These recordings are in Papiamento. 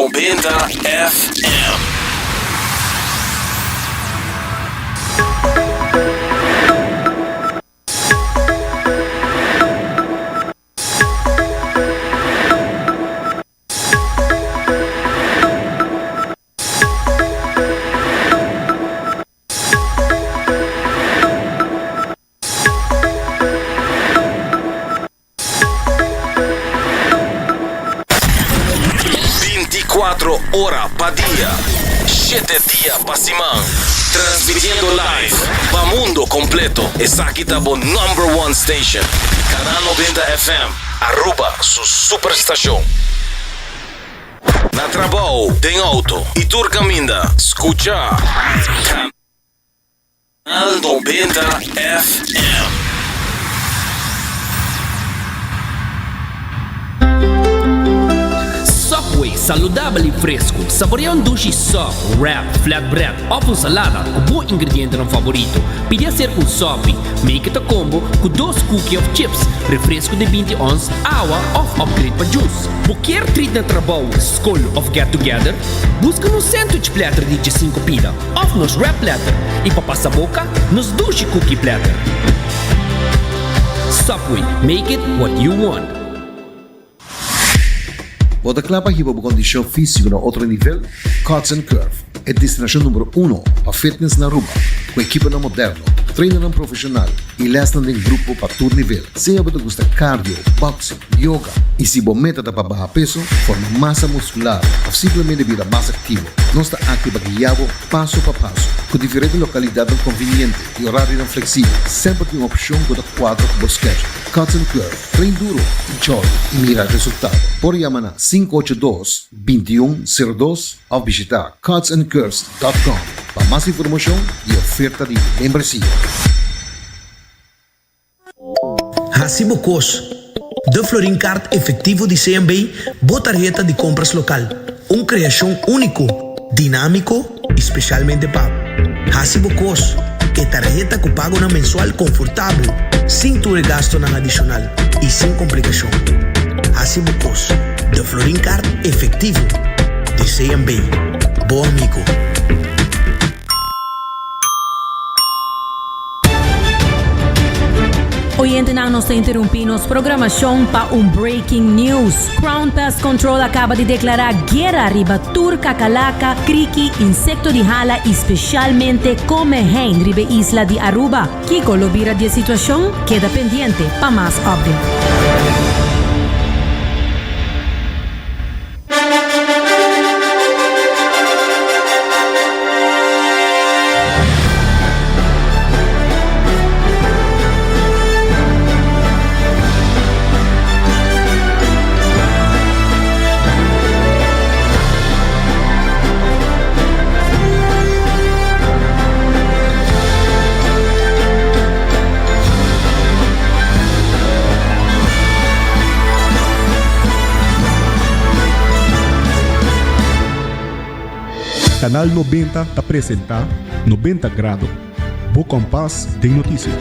90 FM. Binticuatro ora pa dia, shete dia pa siman, transmitiendo live pa mundo completo. Esaki ta bo number one station, Canal 90 FM, Aruba su superstacion. Na trabao, den auto y tur caminda, scucha Canal 90 FM. Subway, saludabel y fresco. Saborea un dushi sub, wrap, flatbread of un salada cu bo ingredientenan favorito. Pidi hacer un sopi. Make it a combo cu dos cookie of chips, refresco di binti ons, awa of upgrade pa juice. Bo kier treat na trabou, skol of get together? Buska nos sandwich platter di djesinku pida of nos wrap platter i pa pasa boka, nos dushi cookie platter. Subway, make it what you want. Bo ta kla pa hiba bo kondishon físiko na otro nivel? Cuts and Curve, e destinashon numero uno pa fitness na Aruba, ku ekiponan moderno, trainernan profeshonal i lèsnan den grupo pa tur nivel. Sea bo ta gusta cardio, boxing, yoga i si bo meta ta pa baha peso, forma masa muscular of simplemente bira mas activo, nos ta aki pa guia bo paso pa paso. Cu diferente localidadnan conveniente i horarionan flexibel, semper tin un opcion cu ta cuadra cu bo schedule. Cuts and Curve, train duro, enjoy i mira resultado. Por yama na 582 2102 of bishita cutsandcurves dot com pa mas informacion i oferta di membresia. Hasi bo kos. De Florin Card Efectivo di CMB, bo tarheta di compras local. Un creacion unico, dinamico y specialmente pa bo. Hasi bo kos. E tarheta cu pagonan mensual confortabel, sin tur e gastonan adicional y sin complicacion. Hasi bo kos. De Florin Card Efectivo di CMB. Bo amigo. Oyentenan nos ta interumpi nos programacion pa un breaking news. Crown Pest Control a caba di declara guera riba tur cacalaca, criki, insecto di hala y specialmente comehein riba e isla di Aruba. Kico lo bira di e situacion? Keda pendiente pa mas update. Canal 90 ta presenta 90 Grado, bo kompas den notisia.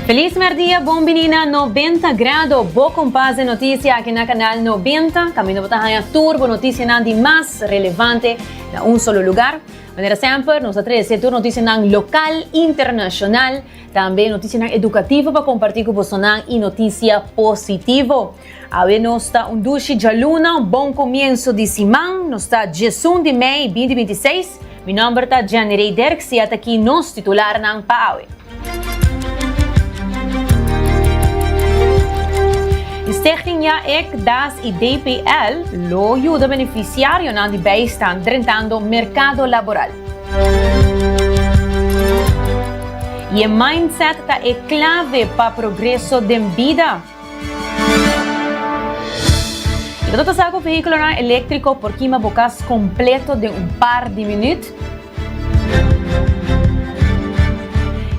Feliz merdia, bon bini na 90 Grado, bo kompas de noticia aki na Canal 90. Camino bo ta haña tur bo noticianan di mas relevante na un solo lugar. Manera semper, nos ta trece tur noticianan local, internacional, tambe noticianan educativo pa comparti cu bosonan y noticia positivo. Awe nos ta un dushi djaluna, un bon comienso di siman. Nos ta djesun di mei binti binti seis. Mi nomber ta Jenny Dirks y ata aki nos titularnan pa awe. Stichting JAEK, das y DPL lo yuda beneficiarionan di bijstand drentando mercado laboral. Y e mindset ta e clave pa progreso den bida. Y bo ta sa cu vehiculonan electrico por kima bo cas completo den un par di minuut?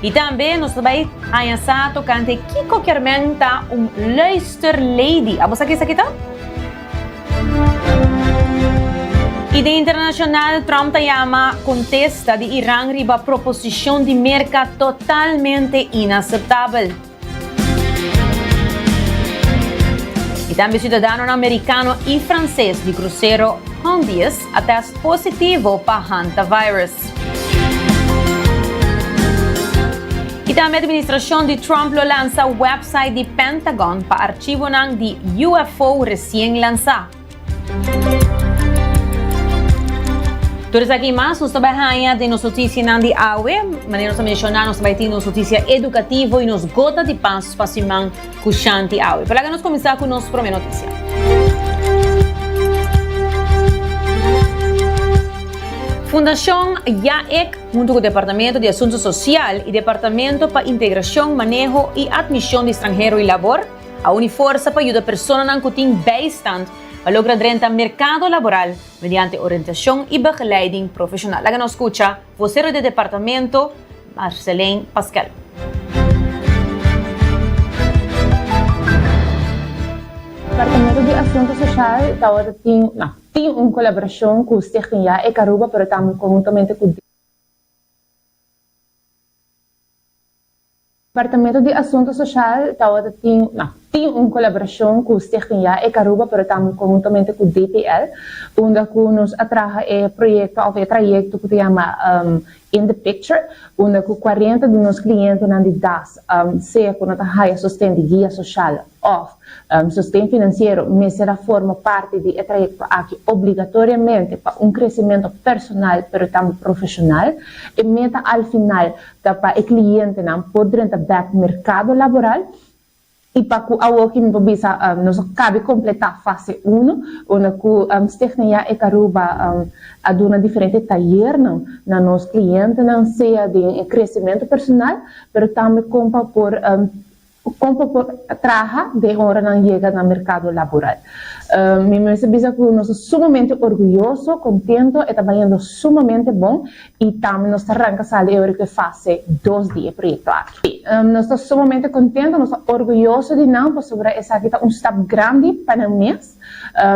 I tambe nos ta bai haña sa tokante kiko kermen ta un luisterlady. Abo sa ke esaki ta? I den internashonal Trump ta yama kontesta di Iran riba proposishon di Merka totalmente inaseptabel. I tambe siudadanonan merikano i franses di krusero Hondius a tèst positivo pa hantavirus. I tambe administrashon di Trump lo lansa wèpsait di Pentagon pa archivonan di UFO resien lansá. Tur esaki i mas nos ta bai haña den nos notisianan di awe. Manera nos a menshoná, nos ta bai tin nos notisia edukativo i nos gota di pas pa siman ku Shanti awe. Pero laga nos kuminsá ku nos promé notisia. Fundashon Yaek huntu ku Departamento di Asuntu Sosial i Departamento pa Integrashon, Maneho i Atmishon di Stranhero i Labor a uni forsa pa yuda personanan ku tin bijstand pa logra drenta merkado laboral mediante orientashon i begeleiding profeshonal. Laga nos skucha Vocero di departamento, Marceline Paskel. Departamento di Asunto Social tabata tin, no, tin un colaboracion cu Stichting Jaek Aruba pero tambe conhuntamente cu. Departamento di Asunto Social tabata tin, no, tin un colaboracion cu Stichting Jaek Aruba pero tambe conhuntamente cu DPL unda cu nos a traha e proyecto of e trayecto cu ta yama In the Picture unda cu cuarenta di nos clientenan di das sea cu no ta haya sosten di guia social of Sosten finansiero mester a forma parti di e trayekto aki obligatoriamente pa un kresementu personal pero tambe profeshonal. E meta al final ta pa e klientenan por drenta bèk merkado laboral i pa ku awoki mi por bisa nos a kabe kompletá fase uno unda ku Stichting Yaek Aruba a duna diferente tayernan na nos klientenan sea den e kresementu personal pero tambe kon pa por Kon pa por traha den ora nan yega na merkado laboral. Mi mester bisa ku nos ta sumamente orguyoso, kontento, e ta bayendo sumamente bon i tambe nos ta ranka sali e ora ku e fase dos di e proyekto aki. Nos ta sumamente kontento, nos ta orguyoso di nan pasobra esaki ta un stap grandi pa nan mes.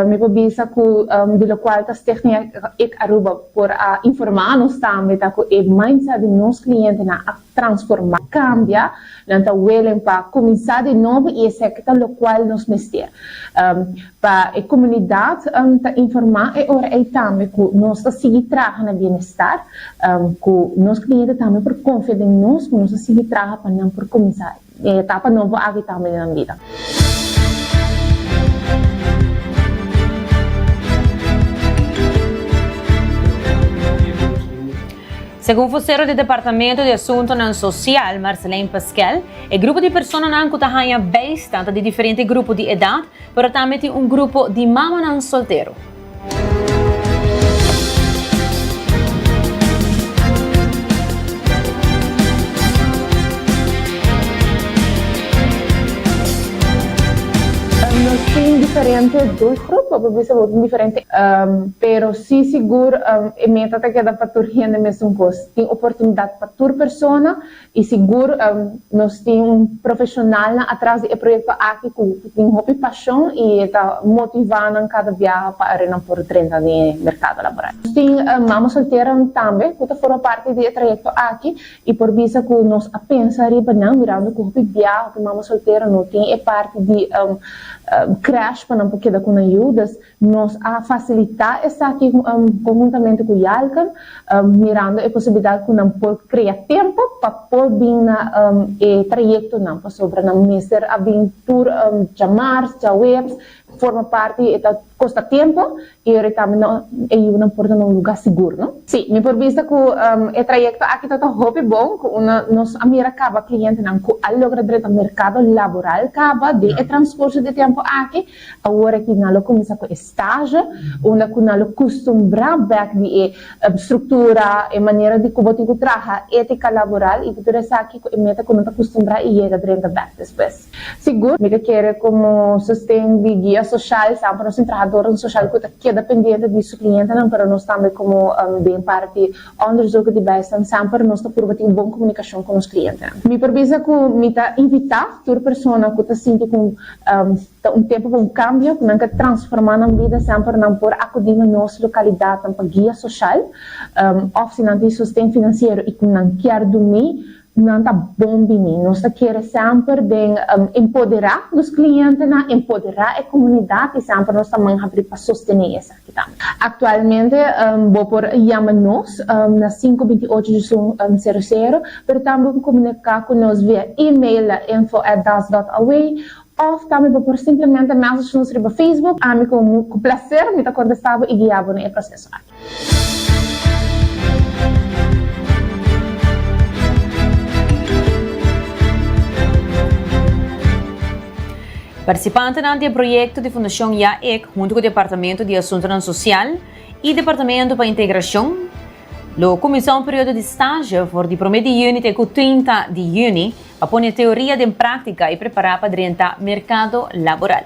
Mi por bisa ku di lokual ta Stichting Ik Aruba por a informá nos tambe ta ku e mindset di nos klientenan a transformá, kambia, nan ta willing pa kuminsá di nobo i esaki ta lokual nos mester. Pa e komunidat ta informá e ora ei tambe ku nos ta sigui traha na bienestar, ku nos kliente tambe por konfia den nos, ku nos ta sigui traha pa nan por kuminsá e etapa nobo aki tambe den nan bida. Segun vocero di Departamento di Asuntonan Social, Marceline Paskel, e grupo di personanan cu ta haña bijstand ta di diferente grupo di edad, pero tambe tin un grupo di mamanan soltero. Nos tin diferente doelgroep, bo por bisa bo tin diferente. Pero sí sigur e meta ta keda pa tur hende mesun kos. Tin oportunidat pa tur persona i sigur nos tin un profeshonalnan atras di e proyekto aki ku tin hopi pashon i e ta motivá nan kada biaha pa arenan por drenta den e merkado laboral. Nos tin mama solteronan tambe ku ta forma parti di e trayekto aki i por bisa ku nos a pensa riba nan mirando ku hopi biaha hopi mama soltero no tin e parti di krèsh pa nan por keda ku nan yu. Dus Nos a fasilitá esaki konhuntamente ku Yalken, mirando e posibilidat ku nan por krea tempu pa por bin na e trayektonan, pasobra nan mester a bin tur djamars, djaweps, forma parti, e ta kosta tempu i ora tambe no e yunan por ta na un lugá sigur, no? Sí, mi por bisa ku e trayekto aki ta ta hopi bon, ku unda nos a mira kaba klientenan ku a logra drenta merkado laboral kaba den e transkurso di tempu aki. Awor aki nan lo kuminsá ku e stage, unda ku nan lo kustumbrá bèk di e struktura, e manera di ku bo tin ku traha, étika laboral i ku tur esaki ku e meta ku nan ta kustumbrá i yega drenta bèk despues. Sigur, mi ta kere komo sosten di guia soshal, semper nos tin trahadornan soshal ku ta keda pendiente di su klientenan, pero nos tambe komo den parti onderzoek di bijstand semper nos ta purba tin bon komunikashon ku nos klientenan. Mi por bisa ku mi ta invitá tur persona ku ta sinti ku ta un tempu pa un kambio, ku nan ke transformá nan bida, semper nan por akudí na nos lokalidatnan pa guia soshal òf si nan tin sosten finansiero i ku nan kier dumí, Nan ta bon bini. Nos ta kere semper den empoderá nos klientenan, empoderá e komunidat i semper nos ta man habrí pa sostené esaki tambe. Aktualmente bo por yama nos na sinku 28 diesun sero sero, pero tambe bo por komuniká ku nos via email na info at das dot aw òf tambe bo por simplemente message nos riba Facebook. Ami ku plaser mi ta kontestá bo i guia bo na e proseso aki. Participantenan di e proyecto di Fundacion Ya-Ek hunto cu Departamento di Asuntonan Social y Departamento pa Integracion lo cuminsa un periodo di stage for di prome di juni te cu 30 di juni pa pone teoria den practica y prepara pa drenta mercado laboral.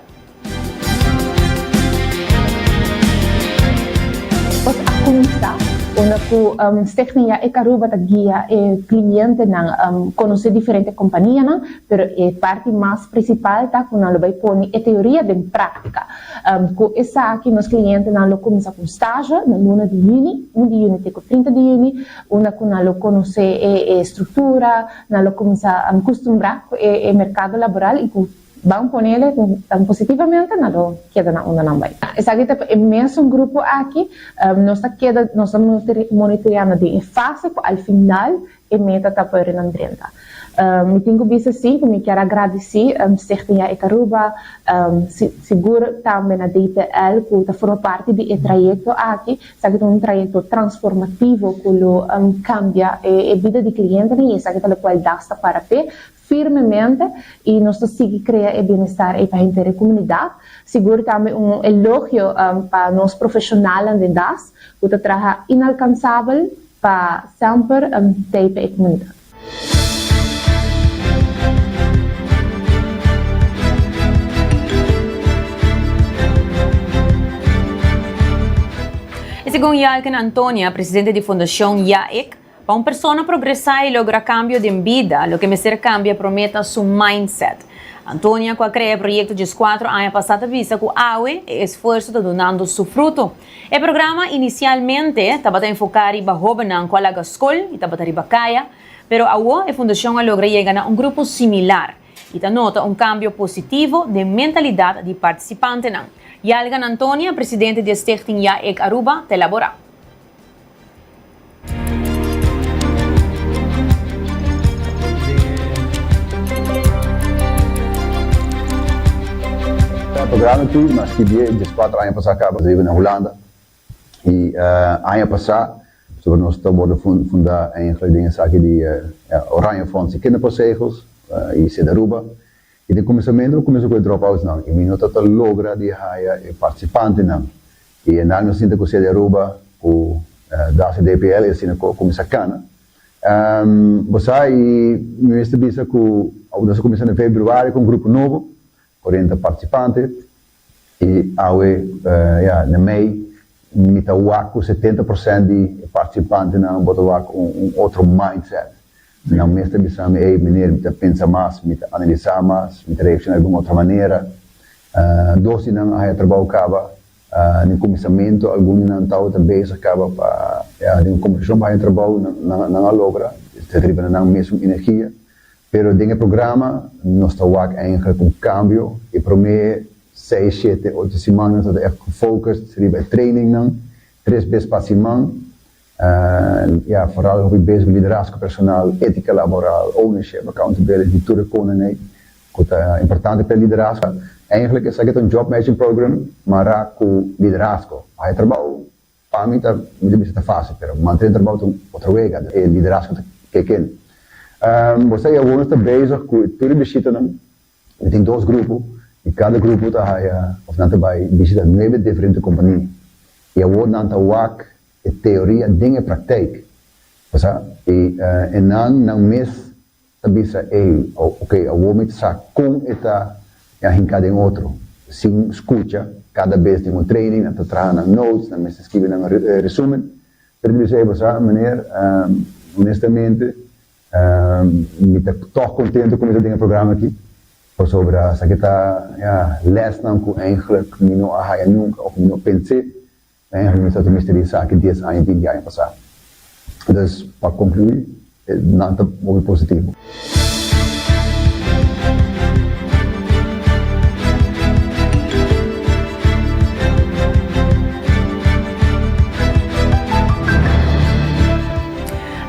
Nos a cuminsa unda cu Stichting Yaek Aruba ta guia e clientenan conoce diferente companianan, pero e parti mas principal ta cu nan lo bay pone e teoria den practica. Cu esaki nos clientenan lo cuminsa cu un stage na luna di juni, un di juni te cu 30 di juni, unda cu nan lo conoce e structura, nan lo cuminsa custumbra cu e mercado laboral y cu Ban ponele tan positivamente nan lo keda na unda nan bai. Esaki ta pa e mesun grupo aki, nos ta keda nos ta monitoreando den e fase ku al final e meta ta pa nan drenta. Mi tin ku bisa si ku mi kier a gradisí Stichting Yaek Aruba, sigur tambe na DPL ku ta forma parti di e trayekto aki. Esaki ta un trayekto transformativo ku lo kambia e bida di klientenan i esaki ta lokual das ta para p'e. Firmemente y nos ta sigui crea e bienestar ey pa henter e comunidad. Sigur tambe un elogio pa nos profesionalnan den das cu ta traha inalcansabel pa semper tey pa e comunidad. Y segun Jalken Antonia, presidente di Fundacion Yaek, Pa un persona progresá i logra kambio den bida, loke mester kambia promé ta su mindset. Antonia, ku a krea e proyekto dieskuatro aña pasá ta bisa ku awe e esfuerso ta dunando su fruto. E programa inisialmente tabata enfoká riba hóbennan ku a laga skol i tabata riba kaya, pero awo e fundashon a logra yega na un grupo similar i ta nota un kambio positivo den mentalidat di partisipantenan. Yalgan Antonia, presidente di e Stichting Yaek Aruba, ta elaborá. E programa aki mi a skibié dieskuater aña pasá kaba nos a biba na Hulanda i aña pasá pasobra nos ta wòrdu fundá eigenlijk den esaki di Oranje Fonds i Kinderpostzegels i Sede Aruba i den kuminsamentu mi kuminsá ku e dropoutsnan i mi no ta ta logra di haya e partisipantenan I e nan a sinta ku sede Aruba ku das e DPL i asina ku a kuminsá kana. Bo sa i mi mester bisa ku nos a kuminsá na februari ku un grupo nobo, 40 partisipante, i awe ya na mei mi ta wak ku 70 por sènt di e partisipantenan bo ta wak un otro mindset. Nan mes ta bisa mi, ey meneer mi ta pensa mas, mi ta analisá mas, mi ta reakshoná di un otro manera. Dos di nan a haya trabou kaba den kuminsamentu, algun di nan tabata bezig kaba pa ya den un kompetisyon pa haya trabou, nan a logra, ta riba na nan mesun energia. Pero den e programa nos ta wak eigenlijk un kambio, e promé seis, shete, ocho siman nos ta ègt gefocust riba e trainingnan, tres bes pa siman. Ya, foral hopi bes ku liderazgo personal, étika laboral, ownership, accountability, tur e konan ei ku ta importante pa e liderazgo. Eigenlijk esaki ta un job matching program mará ku liderazgo. Haña trabou pa mi ta, mi ta bisa ta fásil, pero mantené trabou ta un otro wega, e liderazgo ta keken. Bo sa i awor nos ta bezig ku tur e bishitanan, mi tin dos grupo i kada grupo ta haya òf nan ta bai bishita nuebe diferente kompania i awor nan ta wak e teoria den e praktijk. Bo sa? I e nan, nan mes ta bisa, ey, ok, awor mi ta sa kon e ta hinká den otro, sin skucha kada bes den un training, nan ta traha nan notes, nan mester skibi nan resumen, pero ta bisa, ey, bo sa, meneer, honestamente, mi ta tòg kontento ku mi ta den e programa aki, pasobra esaki ta, ya, lèsnan ku eigenlijk mi no a haya nunka òf mi no pens'é. Eigenlijk mi ta mester di esaki dies aña, binti aña pasá. Dus pa konkluí, nan ta hopi positivo.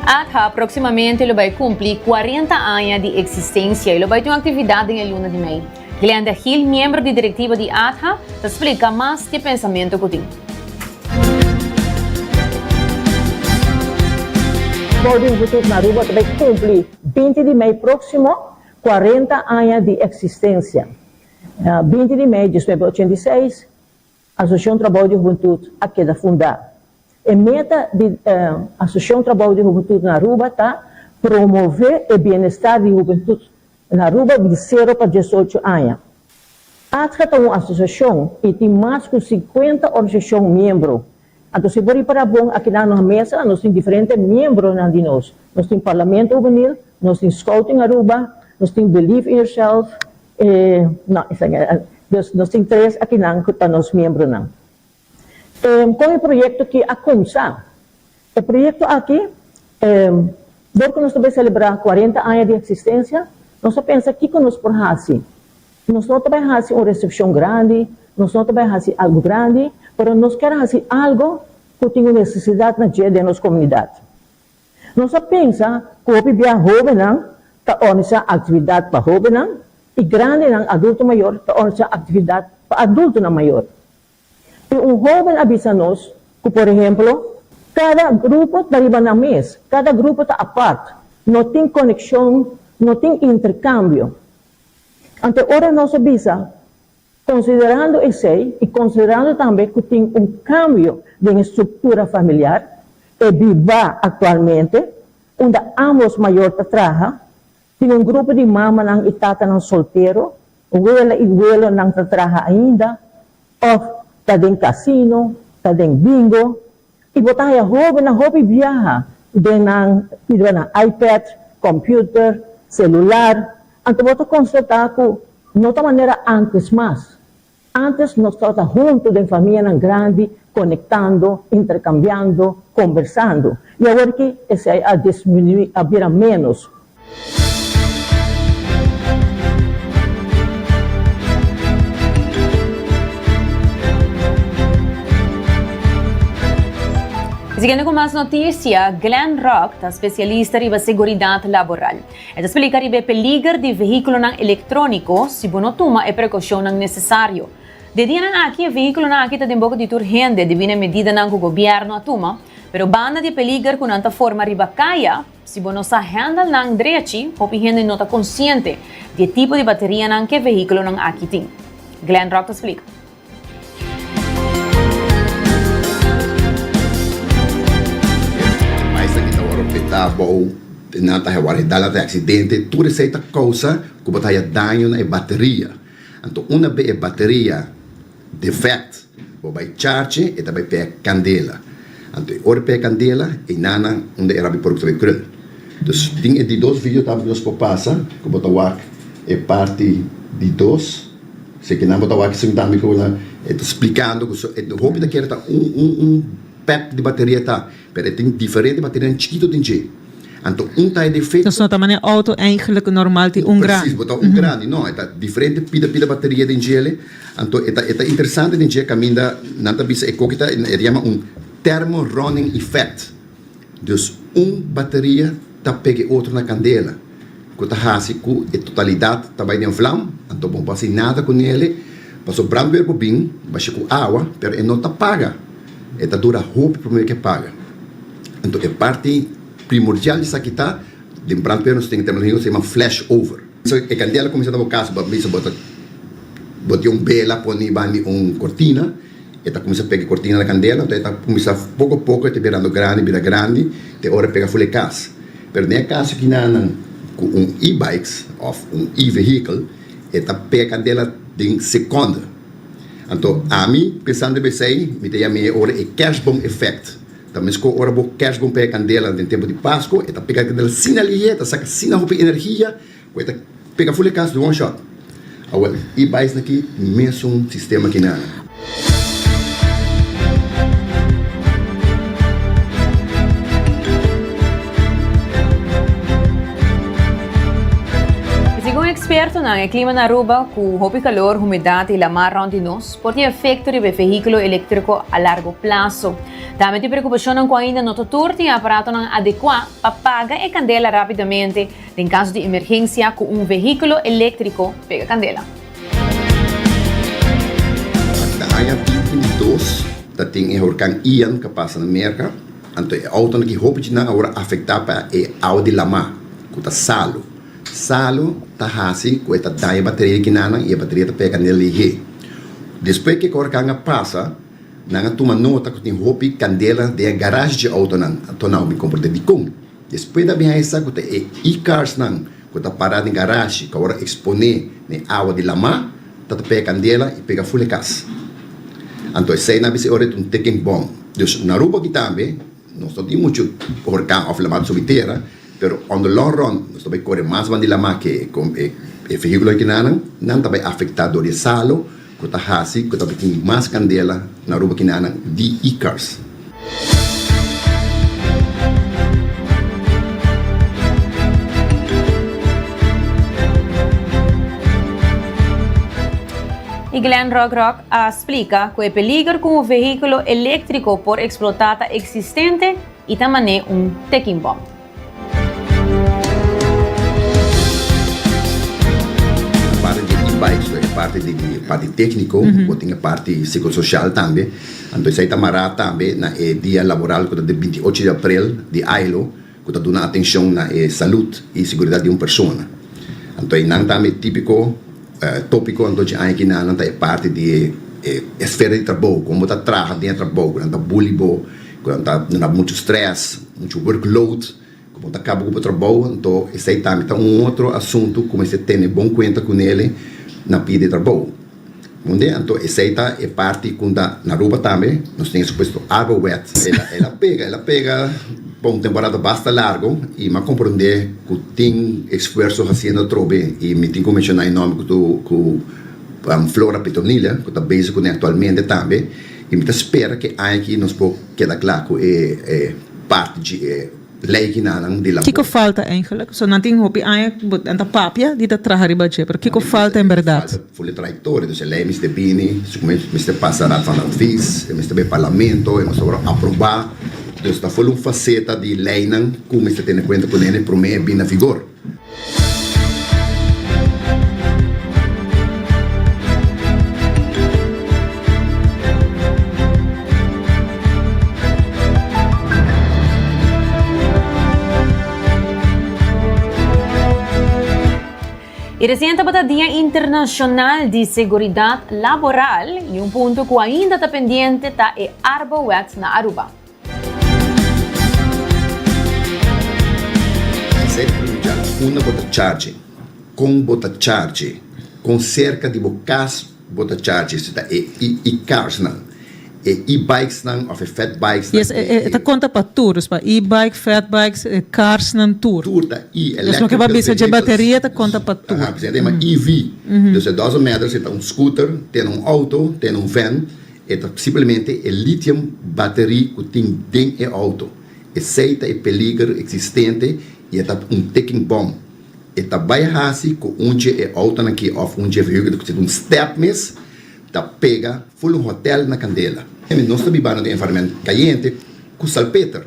ATHA próksimamente lo bai kumpli kuarenta aña di eksistensia i lo bai tin un aktividat den e luna di mei. Glenda Gil, miembro di direktiva di ATHA, ta splika mas di e pensamentu ku tin. Bou di Hubentud na Aruba ta bai kumpli binti di mei próksimo kuarenta aña di eksistensia. Binti di mei diesnuebe ochenta i seis, Asosiashon Trabou di Hubentud a keda fundá. E meta di Asosiashon Trabou di Hubentud na Aruba ta promové e bienestar di hubentud Na Aruba di sero pa diesocho aña. ATHA ta un asosiashon i tin mas ku sinkuenta organisashon miembro. Anto si bo ripará bon akinan nos mesa nos tin diferente miembronan di nos. Nos tin Parlamento Hubenil, nos tin Scouting Aruba, nos tin Believe in Yourself, e no esaki dus nos tin tres akinan ku ta nos miembronan. Kon e proyekto aki a kumsa? E proyekto aki, dor ku nos ta bai selebrá kuarenta aña di eksistensia, nos a pensa kiko nos por hasi. Nos no ta bai hasi un resepshon grandi, nos no ta bai hasi algu grandi, pero nos kier hasi algu ku tin un nesesidat na dje den nos komunidat. Nos a pensa ku hopi bia hóbennan ta organisá aktividat pa hóbennan i grandinan, adulto mayor, ta organisá aktividat pa adultonan mayor. I un hóben a bisa nos ku, por ehemplo, kada grupo ta riba nan mes, kada grupo ta apart, no tin konekshon, no tin interkambio. Anto ora nos a bisa, konsiderando esei i konsiderando tambe ku tin un kambio den e struktura familiar, e bibá aktualmente, unda ámbos mayor ta traha, tin un grupo di mamanan i tatanan soltero, wela i welonan ta traha ainda, Of ta den casino, ta den bingo, y bo ta haya hobennan hopi biaha den nan pidra nan iPad, computer, celular, anto bo ta constata cu no ta manera antes mas. Antes nos tabata hunto den famianan grandi, conectando, intercambiando, conversando, y awor ki esey a disminui, a bira menos. Siguiendo cu mas noticia, Glenn Rock ta specialista riba seguridad laboral. E ta splica riba e peliger di vehiculonan electronico si bo no tuma e precaucionnan necesario. De dianan aki e vehiculonan aki ta den boca di tur hende debi na e medidanan cu gobierno a tuma, pero banda di e peliger cu nan ta forma riba caya, Si bo no sa handle nan drechi, hopi hende no ta konsiente di e tipo di baterianan ku e vehíkulonan aki tin. Glenn Rock ta splika. Pais aki ta wòrdu petá bou, nan ta wòrdu dal na aksidente, tur esei ta kousa ku bo ta haya daño na e bateria. Anto una be e bateria defèkt, Bo bai charge e ta bai pega candela. Anto e ora e pega candela e nana unda e rabi porco ta bai krul. Dus tin e di dos video tambe ku nos por pasa ku bo ta wak e parti di dos. Si kinan bo ta wak esun tambe ku nan e ta splikando ku e hopi ta kere ta un un un pek di bateria ta. Pero e tin diferente baterianan chikito den dje. Anto un ta e defecto. Dus no ta manera auto eigenlijk normal tin un grandi. Precies, bo ta un grandi. No, e ta diferente pida pida bateria den djele. Anto e ta e ta interesante den dje caminda nan ta bisa e koki ta e ta yama un thermo running effect. Dus un bateria ta pega e otro na candela cu ta haci cu e totalidad ta bay den vlam. Anto bo no por haci nada cu nele pasobra brandweer por bin basha cu awa pero e no ta paga. E ta dura hopi prome ke paga. Anto e parti primordial di esaki ta, den brandweer nos tin e terminologia ku se yama flash over. So e kandela kuminsá na bo kas, bo a bisa bo ta bo tin un bela poni banda di un kortina, e ta kuminsá pega e kortina na kandela, anto e ta kuminsá poko a poko e ta birando grandi, bira grandi, te ora e pega ful e kas. Pero den e kaso kinanan. Ku un e-bikes òf un e-vehicle e ta pega kandela den sekonde. Anto ami pensando riba esei mi ta yama e ora e kerstboom effect. Ta meskos ora bo kerstboom pega kandela den tempu di Pasko e ta pega kandela asina lihé, ta saka asina hopi energia ku e ta pega ful e kas di one shot. Awel e-bikes na ki mesun sistema ki nan. Segun ekspertonan, e klima na Aruba, ku hopi kalor, humedat i lamar rònt di nos, por tin efekto riba e vehíkulo eléktriko a largo plaso. Tambe tin preokupashonnan ku ainda no ta tur tin aparatonan adekuá pa paga e kandela rápidamente Den kaso di emergensia ku un vehíkulo eléktriko pega kandela. Na aña 2022 ta tin e horkan Ian ka pasa na Merka, anto e outonan ki hopi di nan a wòrdu afektá pa e awa di lamá ku ta salu. Salu ta hasi ku e ta daña e bateria di kinanan i e bateria ta pega kandela lihé. Despues ku e horkan a pasa, nan a tuma nota ku tin hopi kandela den e garashi di e outonan, anto nan a bin komprendé dikon. Despues ta bin haña sa ku ta e e-carsnan ku ta pará den garashi ku awor a eksponé na e awa di lamá ta ta pega kandela i pega ful e kas. Anto esei nan a bisa e ora e ta un ticking bomb. Dus na Aruba aki tambe nos no tin muchu horkan òf lamá ta subi tera, pero on the long run nos ta bai kore mas banda di lamá ke e vehíkulo akinanan, nan ta bai afektá dor di e salo Ku ta hasi ku ta tin mas kandela na Aruba kinanan di e-cars. Y Glenn Rockrock a splica cu e peliger cu un vehiculo electrico por explota ta existente y ta mane un ticking bomb. Aparte di e-bikes e parti di e parti tecnico, bo tin e parti psicosocial tambe. Anto esey ta mara tambe na e dia laboral cu ta di 28 di april di ILO cu ta duna atencion na e salud y seguridad di un persona. Anto eynan tambe tipico, topico anto dje aña kinanan ta e parti di e esfera di trabou, con bo ta traha den e trabou, cu nan ta bully bo, Ku nan ta duna muchu stress, muchu workload, ku bo ta kaba ku bo trabou, anto esei tambe ta un otro asuntu ku mester tene bon kuenta kunele na pia di trabou. Hunde? Anto esei ta e parti ku ta na Aruba tambe, nos tin e supuesto Arbowet. El a pega, el a pega pa un temporada basta largo i mi a komprende ku tin esfuerso hasiendo atrobe i mi tin ku menshoná e nòmber ku tu ku Flora Petronilla ku ta bezig kuné aktualmente tambe. I mi ta spera ku e aña aki nos por keda kla ku e parti di e lei kinanan di labor. Kiko falta eigenlijk? So nan tin hopi aña ku nan ta papia di ta traha riba dje, pero kiko falta en berdad? Falta for e trayektoria. Dus e lei mester bini, mester pasa Raad van Advies, e mester bai Parlamento, e mester wòrdu aprobá. Dus ta for un faseta di leinan ku mester tene kuenta kuné promé e bini na vigor. Y recien tabata Dia Internacional di Seguridad Laboral y un punto cu ainda ta pendiente ta e Arbowet na Aruba. Esei ta primordial. Unda bo ta charge? Kon bo ta charge? Kon serka di bo kas bo ta charge? Si ta e e-carsnan, e e-bikesnan òf e fat bikesnan. Yes, e ta konta pa tur. Dus pa e-bike, fat bikes, e carsnan tur. Tur ta e-electrical Dus loke bo a bisa dje vehicles. bateria ta konta pa tur. Aha, p'esei ta yama EV. Dus it doesn't matter si ta un scooter, ten un auto, ten un van. E ta simplemente e lithium battery cu tin den e auto. Esey ta e peliger existente y e ta un ticking bomb. E ta bay haci cu un dje e autonan aki of un dje vehiculo cu ta un step mes ta pega full un hotel na candela. Nos ta bibando den environment cayente cu salpeter.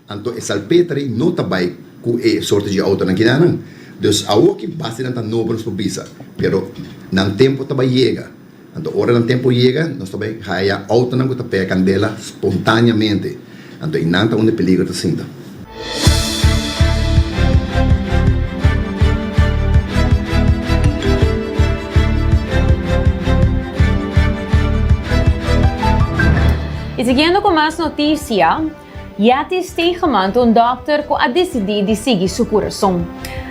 Anto e salpeter ei no ta bai ku e sorto dje outonan kinanan. Dus awoki basta nan ta nobo nos por bisa, pero nan tempo ta bai yega. Anto ora nan tempo yega nos ta bai haya outonan ku ta pega kandela spontaneamente. Anto einan ta unda e peligro ta sinta. Y siguiendo cu mas noticia. Yati Stegeman ta un dòkter ku a disidí di sigui su kurason.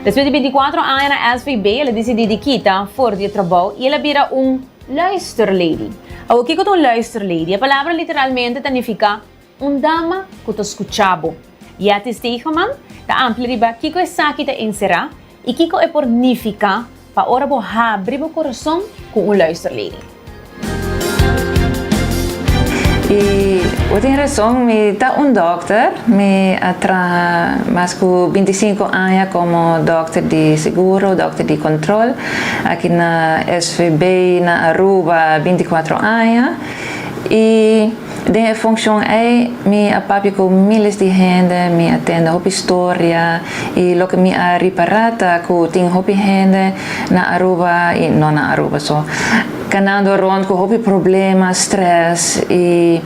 Despues di binticuatro aña na SVB el a dicidi di kita for di e trabou y el a bira un luisterlady. Awor kico ta un luisterlady? E palabra literalmente ta nifica un dama cu ta scucha bo. Yetty Stegeman ta amplia riba kico esaki ta encera y kico e por nifica pa ora bo habri bo corazon cu un luisterlady. Y bo tin razon, mi ta un dokter, mi a traha mas cu binticinco aña como dokter di seguro, dokter di control, aki na SVB na Aruba binticuatro aña y Den e funccion ey mi a papia cu miles di hende, mi a tende hopi storia y loke mi a ripara ta cu tin hopi hende na Aruba y no na Aruba so, canando rond cu hopi problema, stress y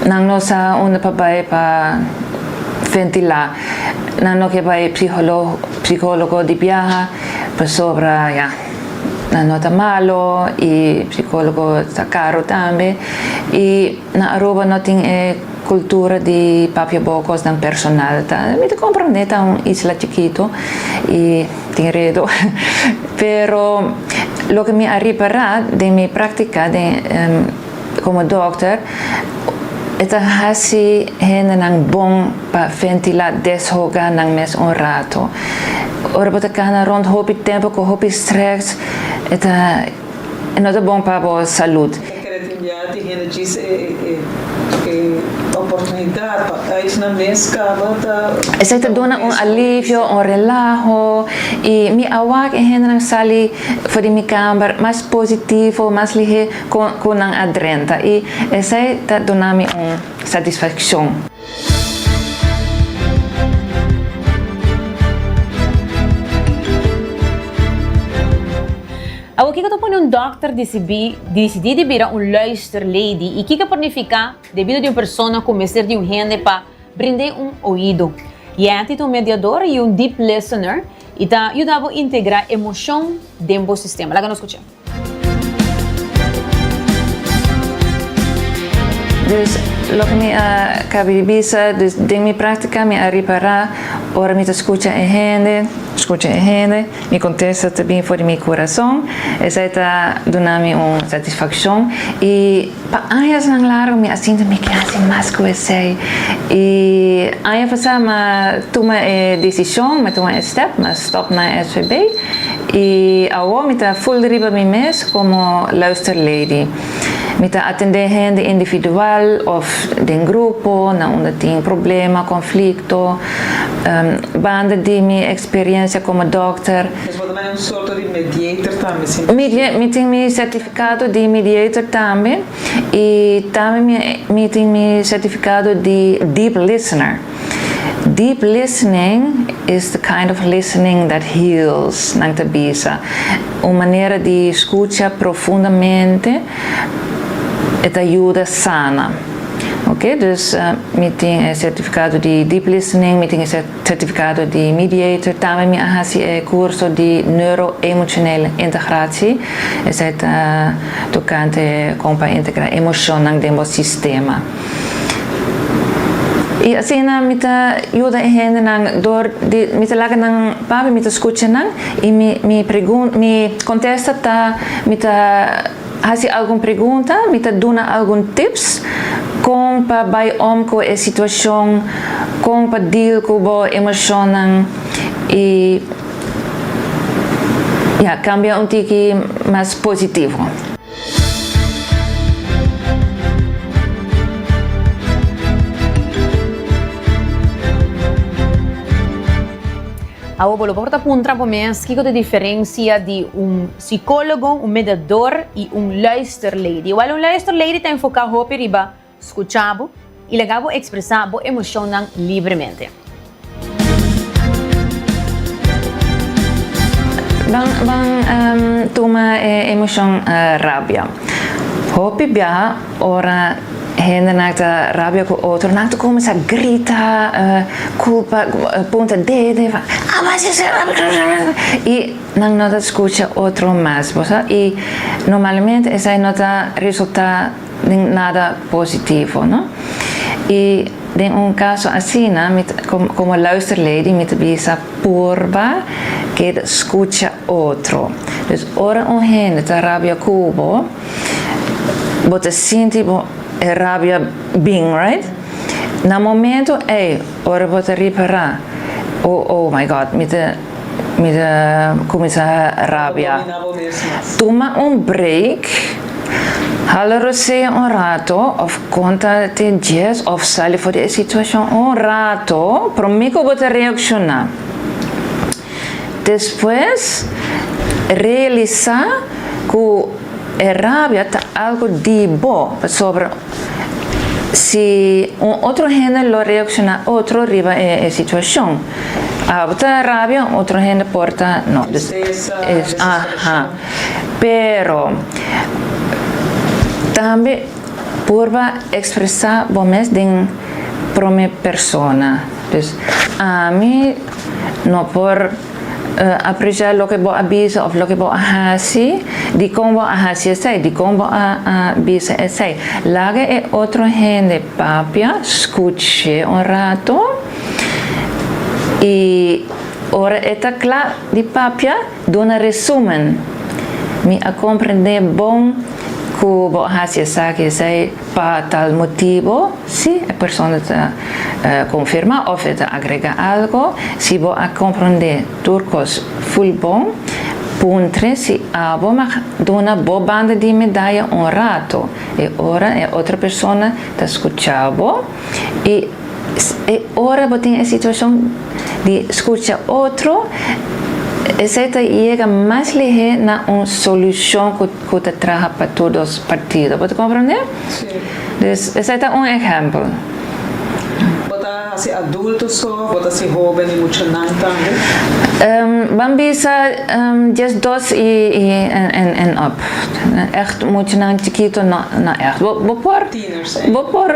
nan no sa unda pa bay pa ventila. Nan no ke bay psicologo di biaha pasobra ya. Nan no ta malo y psicologo ta caro tambe y na Aruba no tin e cultura di papia bo cosnan personal ta mi ta comprende ta un isla chikito y tin redo pero loke mi a ripara den mi practica den como dokter e ta haci hendenan bon pa ventila deshoga nan mes un rato. Ora bo ta cana rond hopi tempo cu hopi stress e ta e no ta bon pa bo salud. E kere tin bia tin hende djis e e oportunidad pa uit nan mes caba ta Esei ta duna un alivio, un relaho y mi a wak e hendenan sali for di mi camber mas positivo, mas lihe cu nan a drenta y esei ta duna mi un satisfaccion. Awor kiko ta pone un dòkter disibí disidí di bira un luisterlady i kiko por nifiká den bida di un persona ku mester di un hende pa brind'é un oido? Yetty ta un mediador i un deep listener i ta yuda bo integrá emoshon den bo sistema. Laga nos skuch'é. Dus loke mi a caba di bisa, dus den mi practica mi a ripara ora mi ta scucha e hende, scucha e hende, mi contesta ta bin for di mi curason, esai ta duna mi un satisfaccion y pa añasnan largo mi a sinti mi ke haci mas cu esei y aña pasa mi a tuma e decision, mi a tuma e step, mi a stop na SVB. I awor mi ta full riba mi mes komo luisterlady. Mi ta atendé hende individual òf den grupo na unda tin problema, konflikto. Banda di mi eksperiensia komo dòkter. Dus bo ta manda un sorto di mediator tambe, si? Mi tin mi sertifikado di mediator tambe i tambe mi tin mi sertifikado di deep listener. Deep listening is the kind of listening that heals, nan ta bisa. Un manera di scucha profundamente e ta yuda sana. Ok, dus mi tin e certificado di deep listening, mi tin e certificado di mediator, tambe mi a haci e curso di neuro-emotionele integratie, esei ta tocante con pa integra emocionnan den bo sistema. I asina mi ta yuda e hendenan dor di mi ta laga nan papia, mi ta skucha nan i mi mi pregun mi kontesta ta mi ta hasi algun pregunta, mi ta duna algun tips kon pa bai om ku e situashon, kon pa deal ku bo emoshonnan i ya kambia un tiki mas positivo. Awor bo lo por ta puntra bo mes kiko ta e diferensia di un sikólogo, un mediador i un luisterlady. Wèl, un luisterlady ta enfoká hopi riba Skucha bo i laga bo ekspresá bo emoshonnan libremente. Ban ban tuma e emoshon rabia. Hopi biaha ora hendenan ta rabia ku otro nan ta kuminsá grita, kulpa, punta dede, i nan no ta skucha otro mas, bo sa. I normalmente esei no ta resultá. Den nada positivo, no? I Den un kaso asina, mi ta, komo luisterlady, mi ta bisa purba keda skucha otro. Dus ora un hende ta rabia ku bo, bo ta sinti bo e rabia bin, right? Na momento ei, ora bo ta ripará, oh, oh my God, mi ta, mi ta kuminsá rabia. Tuma un break, hala rosea un rato of konta te dies of sali for di e situashon un rato promé ku bo ta reakshoná. Despues realisá ku e rabia ta algu di bo, pasobra si un otro hende lo reakshoná otro riba e situashon. Abo ta rabia, un otro hende por ta no. Aha. Pero tambe purba ekspresá bo mes den prome persona. Dus ami no por apreciá loke bo a bisa of loke bo a hasi, dikon bo a hasi esei, dikon bo a bisa esei. Laga e otro hende papia, skuch'é un rato i ora e ta kla di papia, duna resumen. Mi a komprendé bon ku bo a hasi esaki, esei pa tal motibu. Si e persona ta konfirmá òf e ta agregá algo, si bo a komprondé tur kos ful bon, puntr'e si abo mag duna bo banda di medaya un rato. E ora e otro persona ta skucha bo i e ora bo tin e situashon di skucha otro, esei ta yega mas lihé na un solushon ku ta traha pa tur dos partido. Bo ta komprondé? Sí. Dus esei ta un ehèmpel. Bo ta hasi adulto so, bo ta hasi hóben i muchanan tambe? Ban bisa diesdos i en op. Ègt muchanan chikitu no, no ègt. Bo bo por Tieners ei. bo por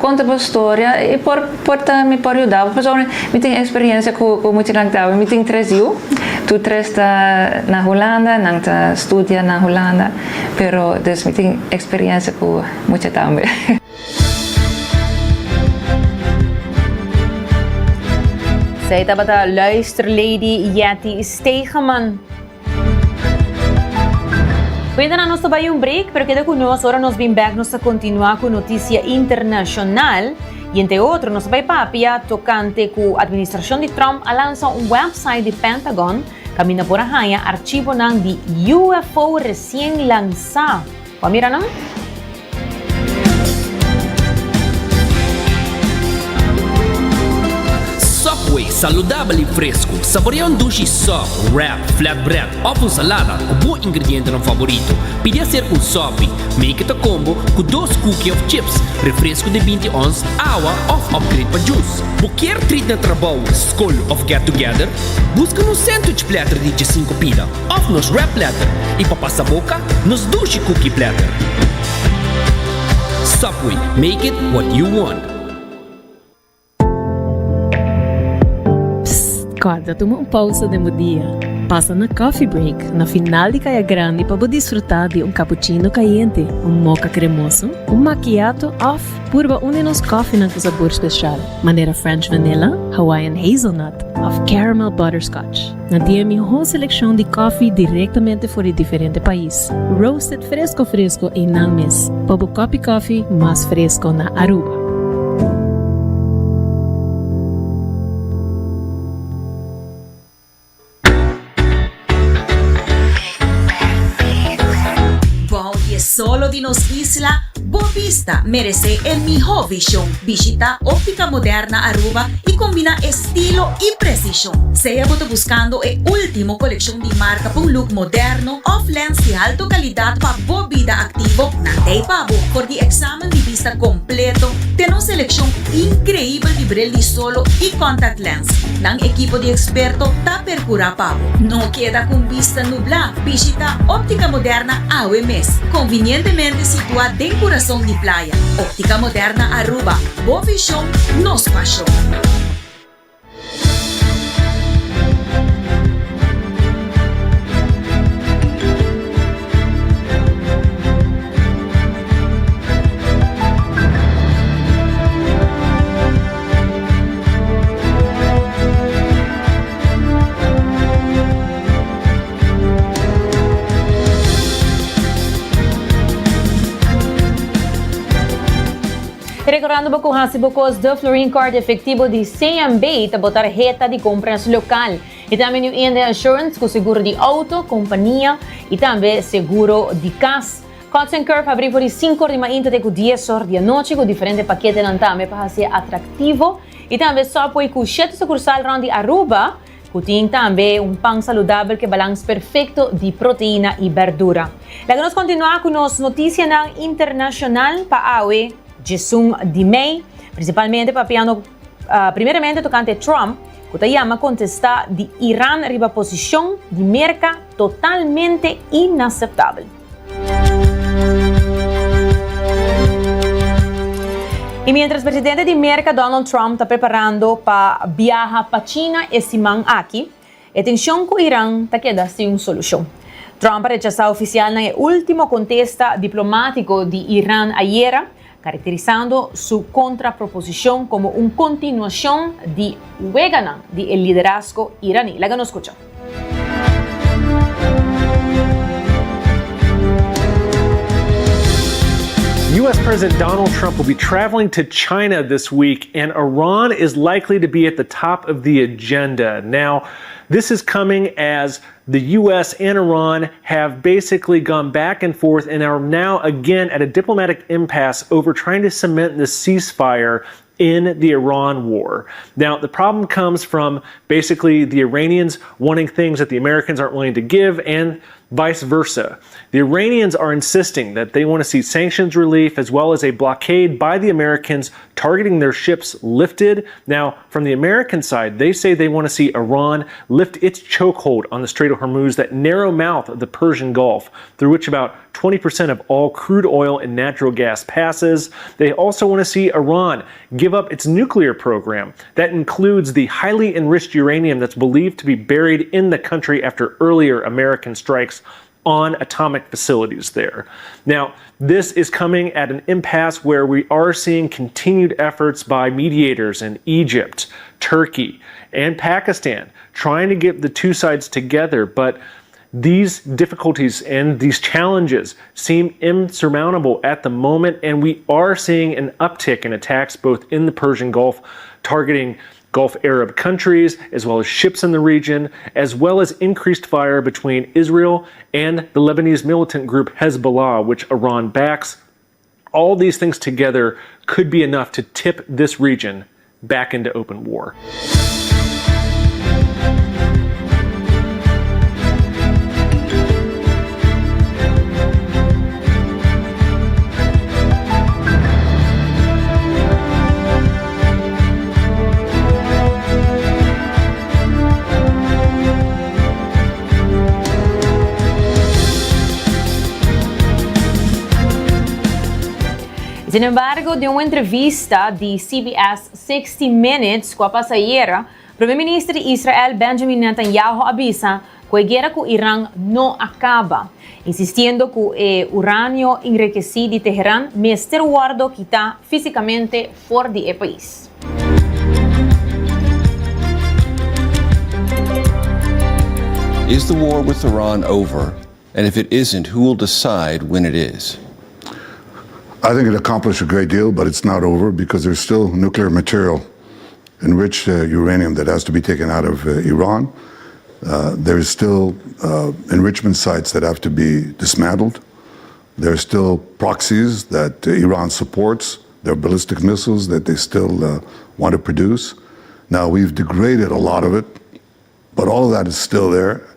konta bo storia i por por ta mi por yuda bo pasobra mi tin eksperensia ku ku muchanan tambe. Mi tin tres yu, tur tres ta na Hulanda, nan ta studia na Hulanda. Pero dus mi tin experiencia cu mucha tambe. Zij tabata luisterlady Jetty Stegeman. Cuéntanos, nos ta bai un break, pero keda cu nos, ora nos bin back nos ta continua cu noticia internacional. Y entre otro, nos ta bai papia tocante cu administracion di Trump a lansa un website di Pentagon Kaminda por a haña archivonan di UFO resien lansá. Bo a mira nan? Subway, saludabel i fresku. Saborea un dushi sub, wrap, flatbread òf un salada ku bo ingredientenan favorito. Pidi aser un sopi. Make it a combo ku dos cookie òf chips, refresku di 20 ons, awa òf upgrade pa juice. Bo kier treat na trabou, skol òf get together? Buska nos sandwich platter di djesinku pida òf nos wrap platter i pa pasa boka, nos dushi cookie platter. Subway, make it what you want. Psst, kòrda tuma un pousa den bo dia. Pasa na Coffee Break na final di Kaya Grandi pa bo disfrutá di un cappuccino kayente, un mocha kremoso, un macchiato òf purba un di nos kòfinan ku sabor spesial, manera French Vanilla, Hawaiian Hazelnut òf Caramel Butterscotch. Nan tin e mihó selekshon di kòfi direktamente for di diferente pais, roasted fresko fresko einan mes, pa bo kòpi kòfi mas fresko na Aruba. Bou di e solo di nos isla, bo bista meresé e mihó vishon. Bishita Óptica Moderna Aruba i kombiná estilo i presishon. Sea bo ta buskando e último kolekshon di marka pa un look moderno òf lens di alto kalidat pa bo bida aktivo, nan ta ei pa bo. For di eksamen di bista kompleto te nos selekshon inkreibel di bril di solo i contact lens. Nan ekipo di eksperto ta percura pa bo. No keda cu un bista nubla, bishita Optica Moderna awe mes. Convinientemente situa den curason di playa. Optica Moderna Aruba, bo vision, nos pasion. Recordando bo cu haci bo cos De Florin Card efectivo di CMB ta bo tarheta di compras local. Y tambe New India Assurance cu seguro di auto, compania y tambe seguro di cas. Cuts and Curve habri for di cinco or di mainta te cu dies or di anochi cu diferente paketenan tambe pa haci atractivo. Y tambe Subway cu shete sucursal rond di Aruba. Cu tin tambe un pan saludabel cu e balans perfecto di proteina y berdura. Laga nos continua cu nos noticianan internacional pa awe djesun di mei, principalmente papiando primeramente tocante Trump cu ta yama contesta di Iran riba posicion di Merca totalmente inaceptabel. Y mientras presidente di Merca Donald Trump ta preparando pa biaha pa China e siman aki, e tension cu Iran ta keda sin un solucion. Trump a rechasa oficialnan e ultimo contesta diplomatico di Iran ayera, caracterisando su contraproposicion como un continuacion di weganan di e liderazgo Irani. Laga nos scucha. U.S. President Donald Trump will be traveling to China this week, and Iran is likely to be at the top of the agenda. Now, this is coming as the U.S. and Iran have basically gone back and forth and are now again at a diplomatic impasse over trying to cement the ceasefire in the Iran war. Now, the problem comes from basically the Iranians wanting things that the Americans aren't willing to give and vice versa. The Iranians are insisting that they want to see sanctions relief as well as a blockade by the Americans targeting their ships lifted. Now, from the American side, they say they want to see Iran lift its chokehold on the Strait of Hormuz, that narrow mouth of the Persian Gulf, through which about 20% of all crude oil and natural gas passes. They also want to see Iran give up its nuclear program. That includes the highly enriched uranium that's believed to be buried in the country after earlier American strikes on atomic facilities there. Now, this is coming at an impasse where we are seeing continued efforts by mediators in Egypt, Turkey, and Pakistan trying to get the two sides together, but these difficulties and these challenges seem insurmountable at the moment, and we are seeing an uptick in attacks both in the Persian Gulf targeting Gulf Arab countries, as well as ships in the region, as well as increased fire between Israel and the Lebanese militant group Hezbollah, which Iran backs. All these things together could be enough to tip this region back into open war. Sin embargo, den un entrevista di CBS 60 Minutes cu a pasa ayera, Prome Minister di Israel Benjamin Netanyahu a bisa cu e guera cu Iran no a caba, insistiendo cu e uranio enriqueci di Teheran mester wordo kita fisicamente for di e pais. Is the war with Iran over? And if it isn't, who will decide when it is? I think it accomplished a great deal, but it's not over because there's still nuclear material, enriched uh, uranium that has to be taken out of uh, Iran. Uh, there's still uh, enrichment sites that have to be dismantled. There are still proxies that Iran supports. There are ballistic missiles that they still uh, want to produce. Now, we've degraded a lot of it, but all of that is still there,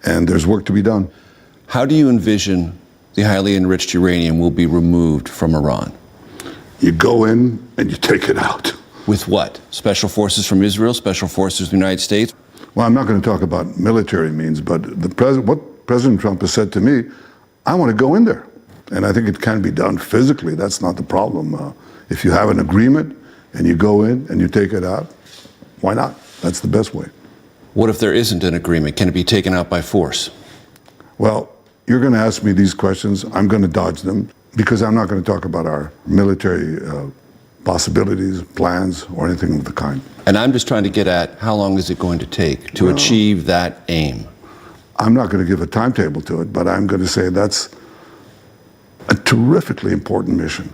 and there's work to be done. How do you envision the highly enriched uranium will be removed from Iran? You go in and you take it out. With what? Special forces from Israel, special forces from the United States? Well, I'm not going to talk about military means, but the pres- what President Trump has said to me, I want to go in there. And I think it can be done physically. That's not the problem. Uh, if you have an agreement and you go in and you take it out, why not? That's the best way. What if there isn't an agreement? Can it be taken out by force? Well, you're going to ask me these questions. I'm going to dodge them because I'm not going to talk about our military uh, possibilities, plans, or anything of the kind. And I'm just trying to get at how long is it going to take to well, achieve that aim? I'm not going to give a timetable to it, but I'm going to say that's a terrifically important mission.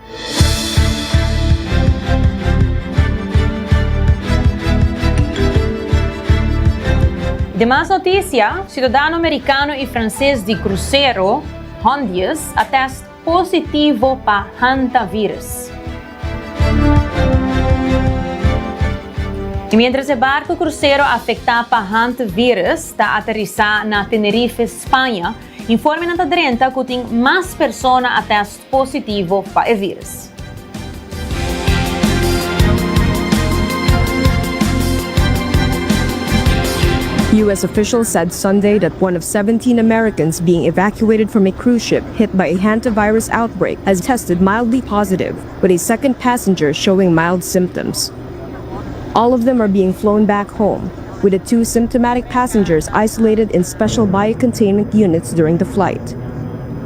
Demas noticia, Ciudadano Mericano y Frances di crucero Hondius a test positivo pa hantavirus. Y mientras e barco crucero afecta pa hantavirus ta aterisa na Tenerife, Spaña, informenan ta drenta cu tin mas persona a test positivo pa e virus. U.S. Officials said Sunday that one of 17 Americans being evacuated from a cruise ship hit by a hantavirus outbreak has tested mildly positive, with a second passenger showing mild symptoms. All of them are being flown back home, with the two symptomatic passengers isolated in special biocontainment units during the flight.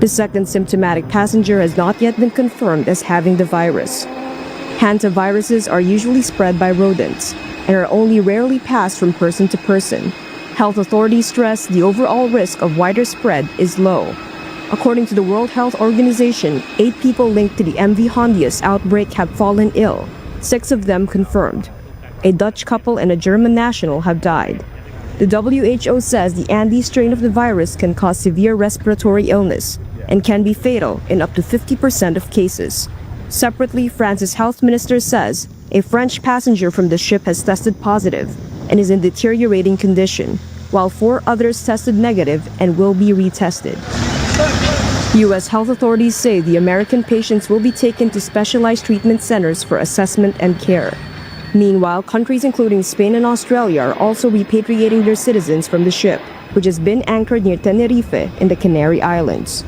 The second symptomatic passenger has not yet been confirmed as having the virus. Hantaviruses are usually spread by rodents and are only rarely passed from person to person. Health authorities stress the overall risk of wider spread is low. According to the World Health Organization, eight people linked to the MV Hondius outbreak have fallen ill, six of them confirmed. A Dutch couple and a German national have died. The WHO says the Andes strain of the virus can cause severe respiratory illness and can be fatal in up to 50% of cases. Separately, France's health minister says a French passenger from the ship has tested positive and is in deteriorating condition, while four others tested negative and will be retested. U.S. health authorities say the American patients will be taken to specialized treatment centers for assessment and care. Meanwhile, countries including Spain and Australia are also repatriating their citizens from the ship, which has been anchored near Tenerife in the Canary Islands.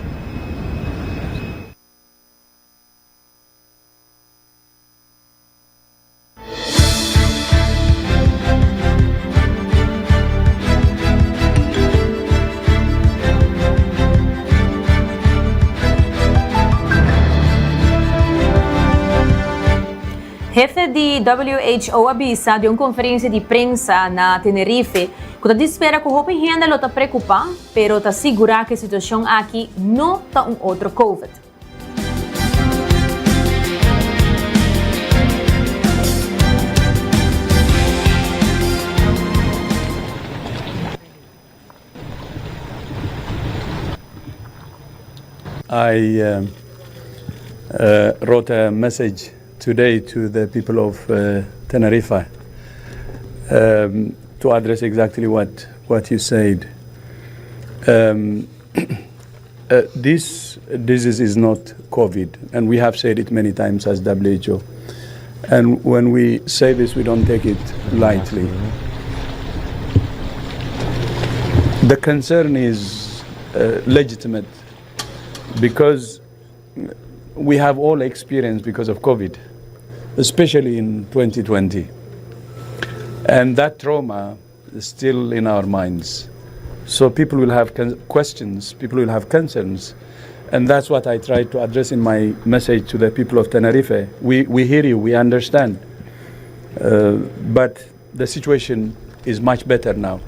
Hefe di WHO a bisa den un conferencia di prensa na Tenerife cu ta di spera cu hopi hende lo ta preocupa, pero ta sigura cu e situacion aki no ta un otro Covid. I uh, uh, wrote a message today to the people of uh, Tenerife um, to address exactly what, what you said. Um, uh, this disease is not COVID, and we have said it many times as WHO. And when we say this, we don't take it lightly. The concern is uh, legitimate because we have all experienced because of COVID, especially in 2020. And that trauma is still in our minds. So people will have questions, people will have concerns. And that's what I tried to address in my message to the people of Tenerife. We, we hear you, we understand. Uh, but the situation is much better now.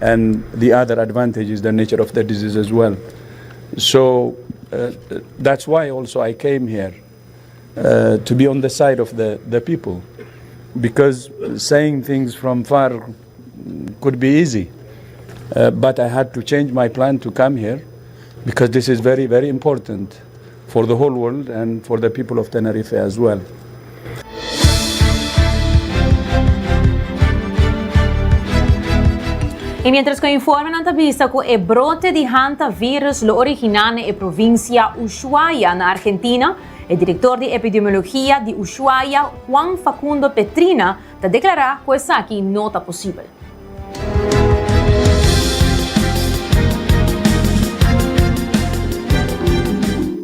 And the other advantage is the nature of the disease as well. So uh, that's why also I came here uh, to be on the side of the, the people. Because saying things from far could be easy. Uh, but I had to change my plan to come here because this is very, very important for the whole world and for the people of Tenerife as well. Y mientras cu informenan ta bisa cu e brote di hantavirus lo origina na e provincia Ushuaia na Argentina, e director di epidemiologia di Ushuaia, Juan Facundo Petrina, ta declara cu esaki no ta posibel.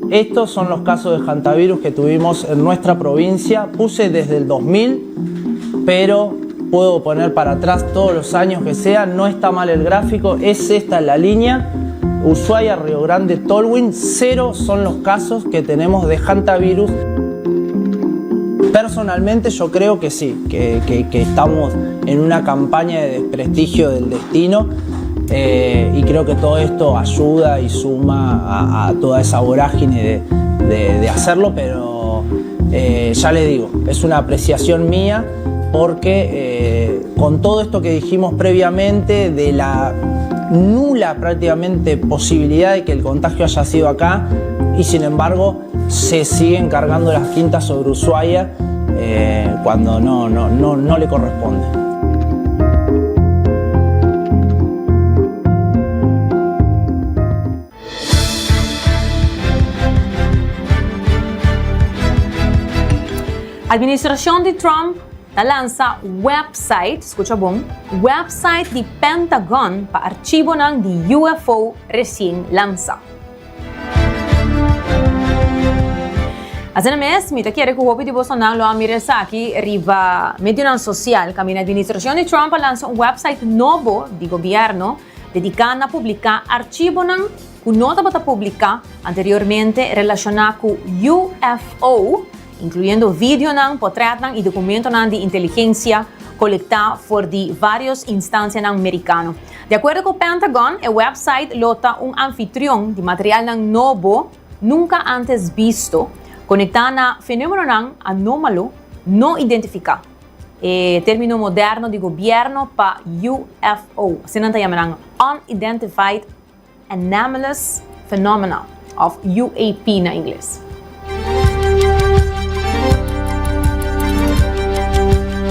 Estos son los casos de hantavirus que tuvimos en nuestra provincia. Puse desde el 2000, pero puedo poner para atrás todos los años que sean. No está mal el gráfico, es esta la línea. Ushuaia, Río Grande, Tolwyn, cero son los casos que tenemos de hantavirus. Personalmente yo creo que sí, que, estamos en una campaña de desprestigio del destino eh, y creo que todo esto ayuda y suma a, toda esa vorágine de, hacerlo, pero eh, ya les digo, es una apreciación mía. Porque eh, con todo esto que dijimos previamente de la nula prácticamente posibilidad de que el contagio haya sido acá y sin embargo se siguen cargando las quintas sobre Ushuaia eh, cuando no, no, no, no le corresponde. Administracion di Trump ta lansa website, scucha bon, website di Pentagon pa archivonan di UFO recien lansa. Asina mes, mi ta kere ku hopi di bosonan lo a mira esaki riba medionan sosial kaminda administrashon di Trump a lansa un website nobo di gobièrnu dediká na publiká archivonan ku no tabata publiká anteriormente relashoná ku UFO, inkluyendo videonan, potrètnan i dokumentonan di inteligensia kolektá for di vários instansianan merikano. Di akuerdo ku Pentagon, e website lo ta un anfitrion di materialnan nobo nunka ántes bisto, konektá na fenómenonan anómalo no identifiká, e término moderno di gobièrnu pa UFO, asina nan ta yama nan, Unidentified Anomalous Phenomena, òf UAP na ingles.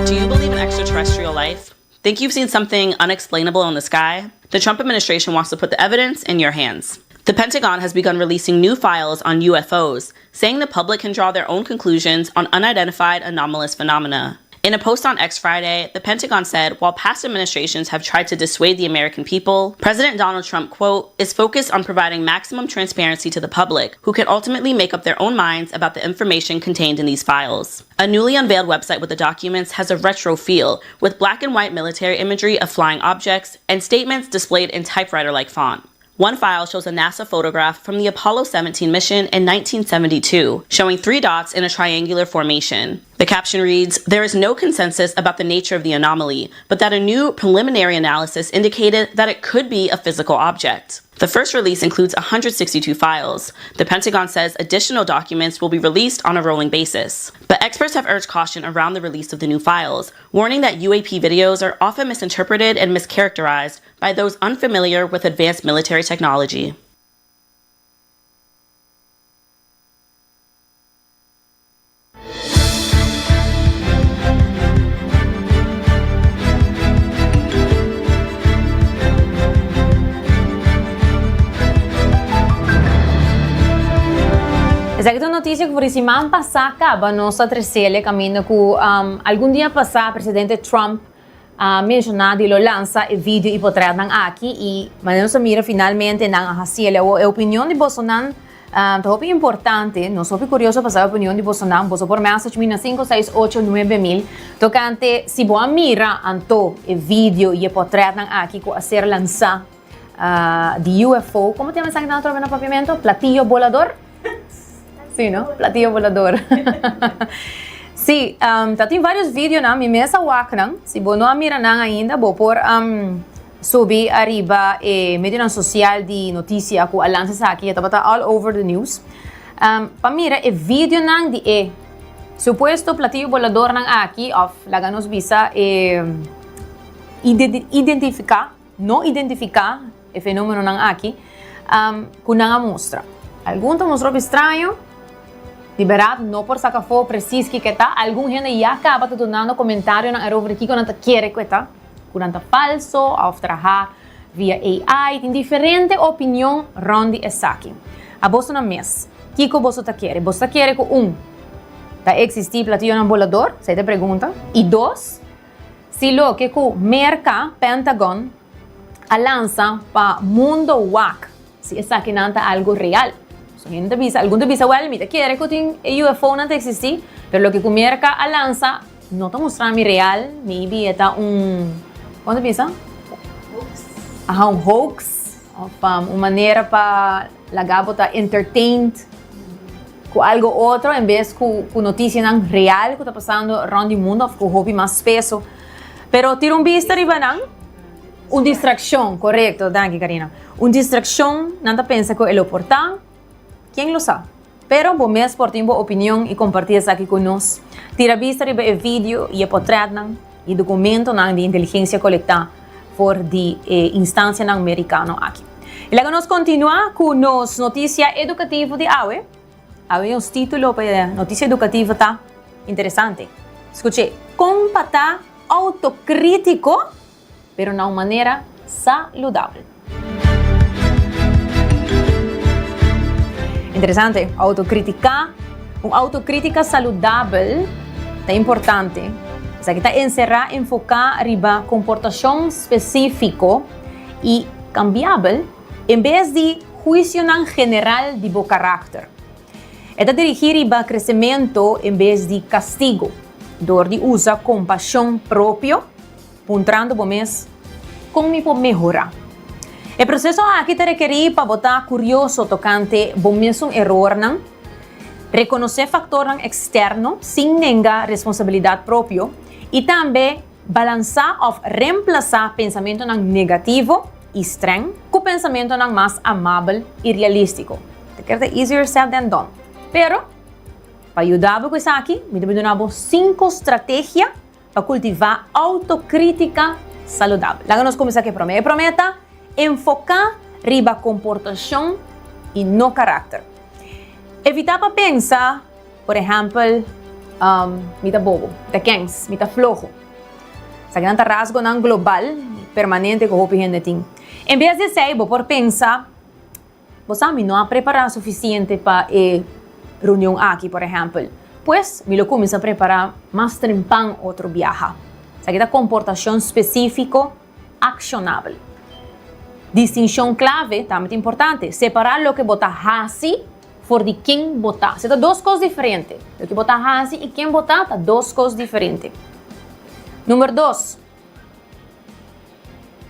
Do you believe in extraterrestrial life? Think you've seen something unexplainable in the sky? The Trump administration wants to put the evidence in your hands. The Pentagon has begun releasing new files on UFOs, saying the public can draw their own conclusions on unidentified anomalous phenomena. In a post on X Friday, the Pentagon said while past administrations have tried to dissuade the American people, President Donald Trump, quote, is focused on providing maximum transparency to the public, who can ultimately make up their own minds about the information contained in these files. A newly unveiled website with the documents has a retro feel, with black and white military imagery of flying objects and statements displayed in typewriter like font. One file shows a NASA photograph from the Apollo 17 mission in 1972, showing three dots in a triangular formation. The caption reads There is no consensus about the nature of the anomaly, but that a new preliminary analysis indicated that it could be a physical object. The first release includes 162 files. The Pentagon says additional documents will be released on a rolling basis. But experts have urged caution around the release of the new files, warning that UAP videos are often misinterpreted and mischaracterized by those unfamiliar with advanced military technology. Esaki ta un noticia cu for di siman pasa caba nos a trecele caminda cu algun dia pasa presidente Trump a menciona di lo lansa e video y potretnan aki y manera nos a mira finalmente nan a haciele. Awor e opinion di bosonan ta hopi importante, nos hopi curioso pa sa e opinion di bosonan, boso por message mi na cinco seis ocho nuebe mil tocante si bo a mira anto e video y e potretnan aki cu a ser lansa di UFO, como ta yama esaki nan atrobe na papiamento? Platillo bolador? Sí, no? Platillo volador. Sí, um, ta tin varios videonan, mi mes a wak nan. Si bo no a mira nan ainda, bo por um, subi ariba e medionan social di noticia ku a lansa esaki, e tabata all over the news. Um, pa mira e videonan di e supuesto platillo voladornan aki, of laga nos bisa e identifica No identifiká e fenómenonan aki ku nan a mustra. Algun ta mustra hopi straño, di bèrdat no por saka afó presis kiko e ta. Algun hende ya kaba ta dunando komentarionan erover di kiko nan ta kere ku e ta, ku nan ta falso òf trahá via AI. Tin diferente opinion rònt di esaki. A boso nan mes, kiko boso ta kere? Boso ta kere ku un, ta eksistí platillonan bolador? Esei ta e pregunta. I dos, Si loke ku Merka, Pentagon, a lansa pa mundo wak si esakinan ta algu real. So hende ta bisa, algun ta bisa, wèl mi ta kere ku tin e UFO-nan ta eksistí, pero loke ku Merka a lansa no ta mustra mi real, maybe e ta un, kon ta bisa? Hoax. Aha, un hoax òf un manera pa laga bo ta entertained. Ku algo otro en bes ku ku notisianan real ku ta pasando rònt di mundu òf ku hopi mas peso. Pero tira un bista riba nan, un distrakshon, korekto, danki Karina. Un distrakshon, nan ta pensa ku e lo por ta, ken lo sa? Pero bo mes por tin bo opinion y comparti esaki cu nos. Tira bista riba e video y e potretnan y documentonan di inteligencia colecta for di e instancianan Mericano aki. Y laga nos continua cu nos noticia educativo di awe. Awe nos titulo pa e noticia educativo ta interesante. Scuche, Con pa ta autocritico pero na un manera saludabel. Interesante, autocritica, un autocritica saludabel ta importante. Esaki ta encerra enfoca riba comportacion specifico y cambiabel en bes di huicionan general di bo caracter. E ta dirigi riba crecemento en bes di castigo, door di usa compasion propio Puntrando bo mes, Kon mi por mehorá? E proseso aki ta rekerí pa bo ta kurioso tokante bo mesun erornan, rekonosé faktornan eksterno sin nenga responsabilidat propio i tambe balansá òf remplasá pensamentunan negativo i strèng ku pensamentunan mas amabel i realístiko. Ta kere ta easier said than done. Pero, pa yuda bo ku esaki, mi ta bin duna bo sinku strategia Pa kultivá outokrítika saludabel. Laga nos kuminsá ku e promé. E promé ta enfoká riba komportashon i no karakter. Evitá pa pensa, por ehèmpel, Mi ta bobo, mi ta kèns, mi ta floho. Esakinan ta rasgonan global permanente ku hopi hende tin. En bes di esei, bo por pensa, Bo sa, mi no a prepará sufisiente pa e reunion aki, por ehèmpel. Pues, mi lo kuminsá prepará mas trempan otro biaha. Esaki ta komportashon spesífiko akshonabel. Distinshon klave tambe ta importante, separá loke bo ta hasi for di ken bo ta. Esei ta dos kos diferente. Loke bo ta hasi i ken bo ta ta dos kos diferente. Number dos.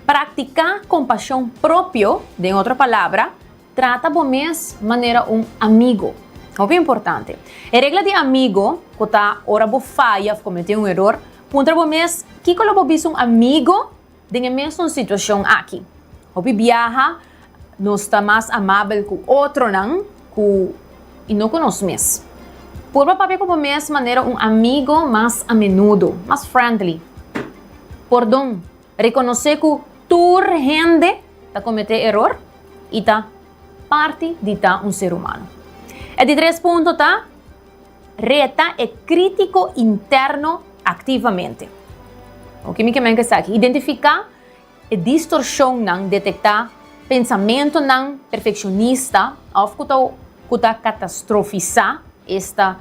Praktiká kompashon propio, den otro palabra, trata bo mes manera un amigo. Hopi importante. E regla di amigo ku ta ora bo faya òf kometé un eror, puntra bo mes kiko lo bo bisa un amigo den e mesun situashon aki. Hopi biaha nos ta mas amabel ku otronan ku i no ku nos mes. Purba papia ku bo mes manera un amigo mas a menudo, mas friendly. Pordon, rekonosé ku tur hende ta kometé eror i ta parti di ta un ser humano. E di tres punto ta reta e krítiko interno aktivamente. Oke mi ke men ku esaki? Identifiká E distorshonnan detektá pensamentunan perfekshonista òf ku ta ku ta katastrofisá, esta,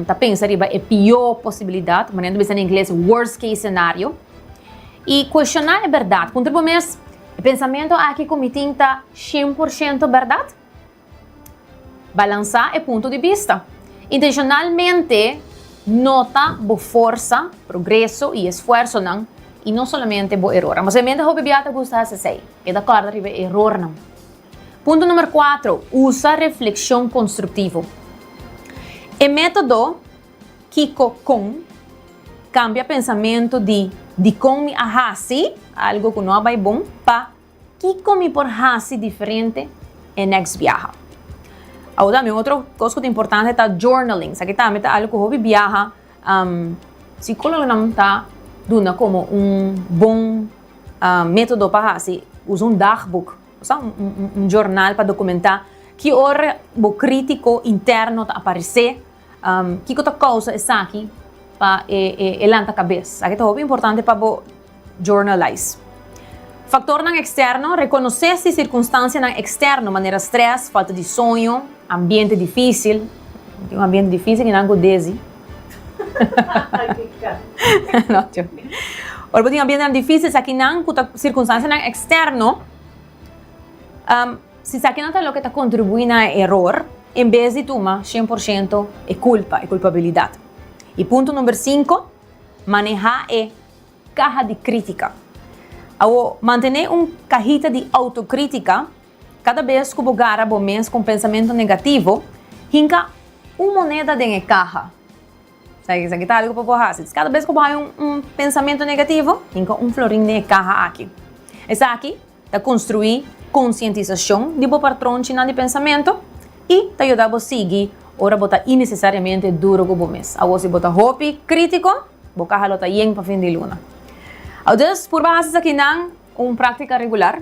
ta pensa riba e pió posibilidat, manera ta bisa na ingles worst case scenario, i kuestioná e bèrdat. Puntra bo mes, E pensamentu aki ku mi tin ta 100% bèrdat? Balansá e punto di bista. Intenshonalmente nota bo forsa, progreso i esfuersonan i no solamente bo erornan. Pasobra e mente hopi bia ta gusta hasi esei, e ta kòrda riba e erornan. Punto number kuatro, usa reflekshon konstruktivo. E método Kiko Kon kambia pensamentu di dikon mi a hasi algu ku no a bai bon pa Kiko mi por hasi diferente e next biaha? Awor tambe un otro kos ku ta importante ta journaling. Esaki tambe ta algu ku hopi biaha psikólogonan ta duna komo un bon método pa hasi. Usa un dagboek, osea un jornal pa dokumentá ki ora bo krítiko interno ta aparesé, kiko ta kousa esaki pa e lanta kabes. Esaki ta hopi importante pa bo Journalize. Faktornan eksterno, Rekonosé si sirkunstansianan eksterno manera strès, falta di soño, ambiente difísil, tin un ambiente difísil ki nan ku desi. No, joke. Ora bo tin ambientenan difísil, esakinan ku ta sirkunstansianan eksterno, si esakinan ta loke ta kontribuí na e eror, en bes di tuma 100% e kulpa, e kulpabilidat. I punto number sinku, manehá e Kaha di krítika. Awor, mantené un kahita di outokrítika, kada bes ku bo gara bo mes ku un pensamentu negativo, hinka un moneda den e kaha. Esaki ta algu pa bo hasi. Kada bes ku bo haña un pensamentu negativo, hinka un florin den e kaha aki. Esaki ta konstruí konsientisashon di bo patronchinan di pensamentu i ta yuda bo sigui. ora bo ta innesesariamente duro ku bo mes. Awor si bo ta hopi krítiko, bo kaha lo ta yen pa fin di luna. Dus, purba hasi esakinan un práktika regular.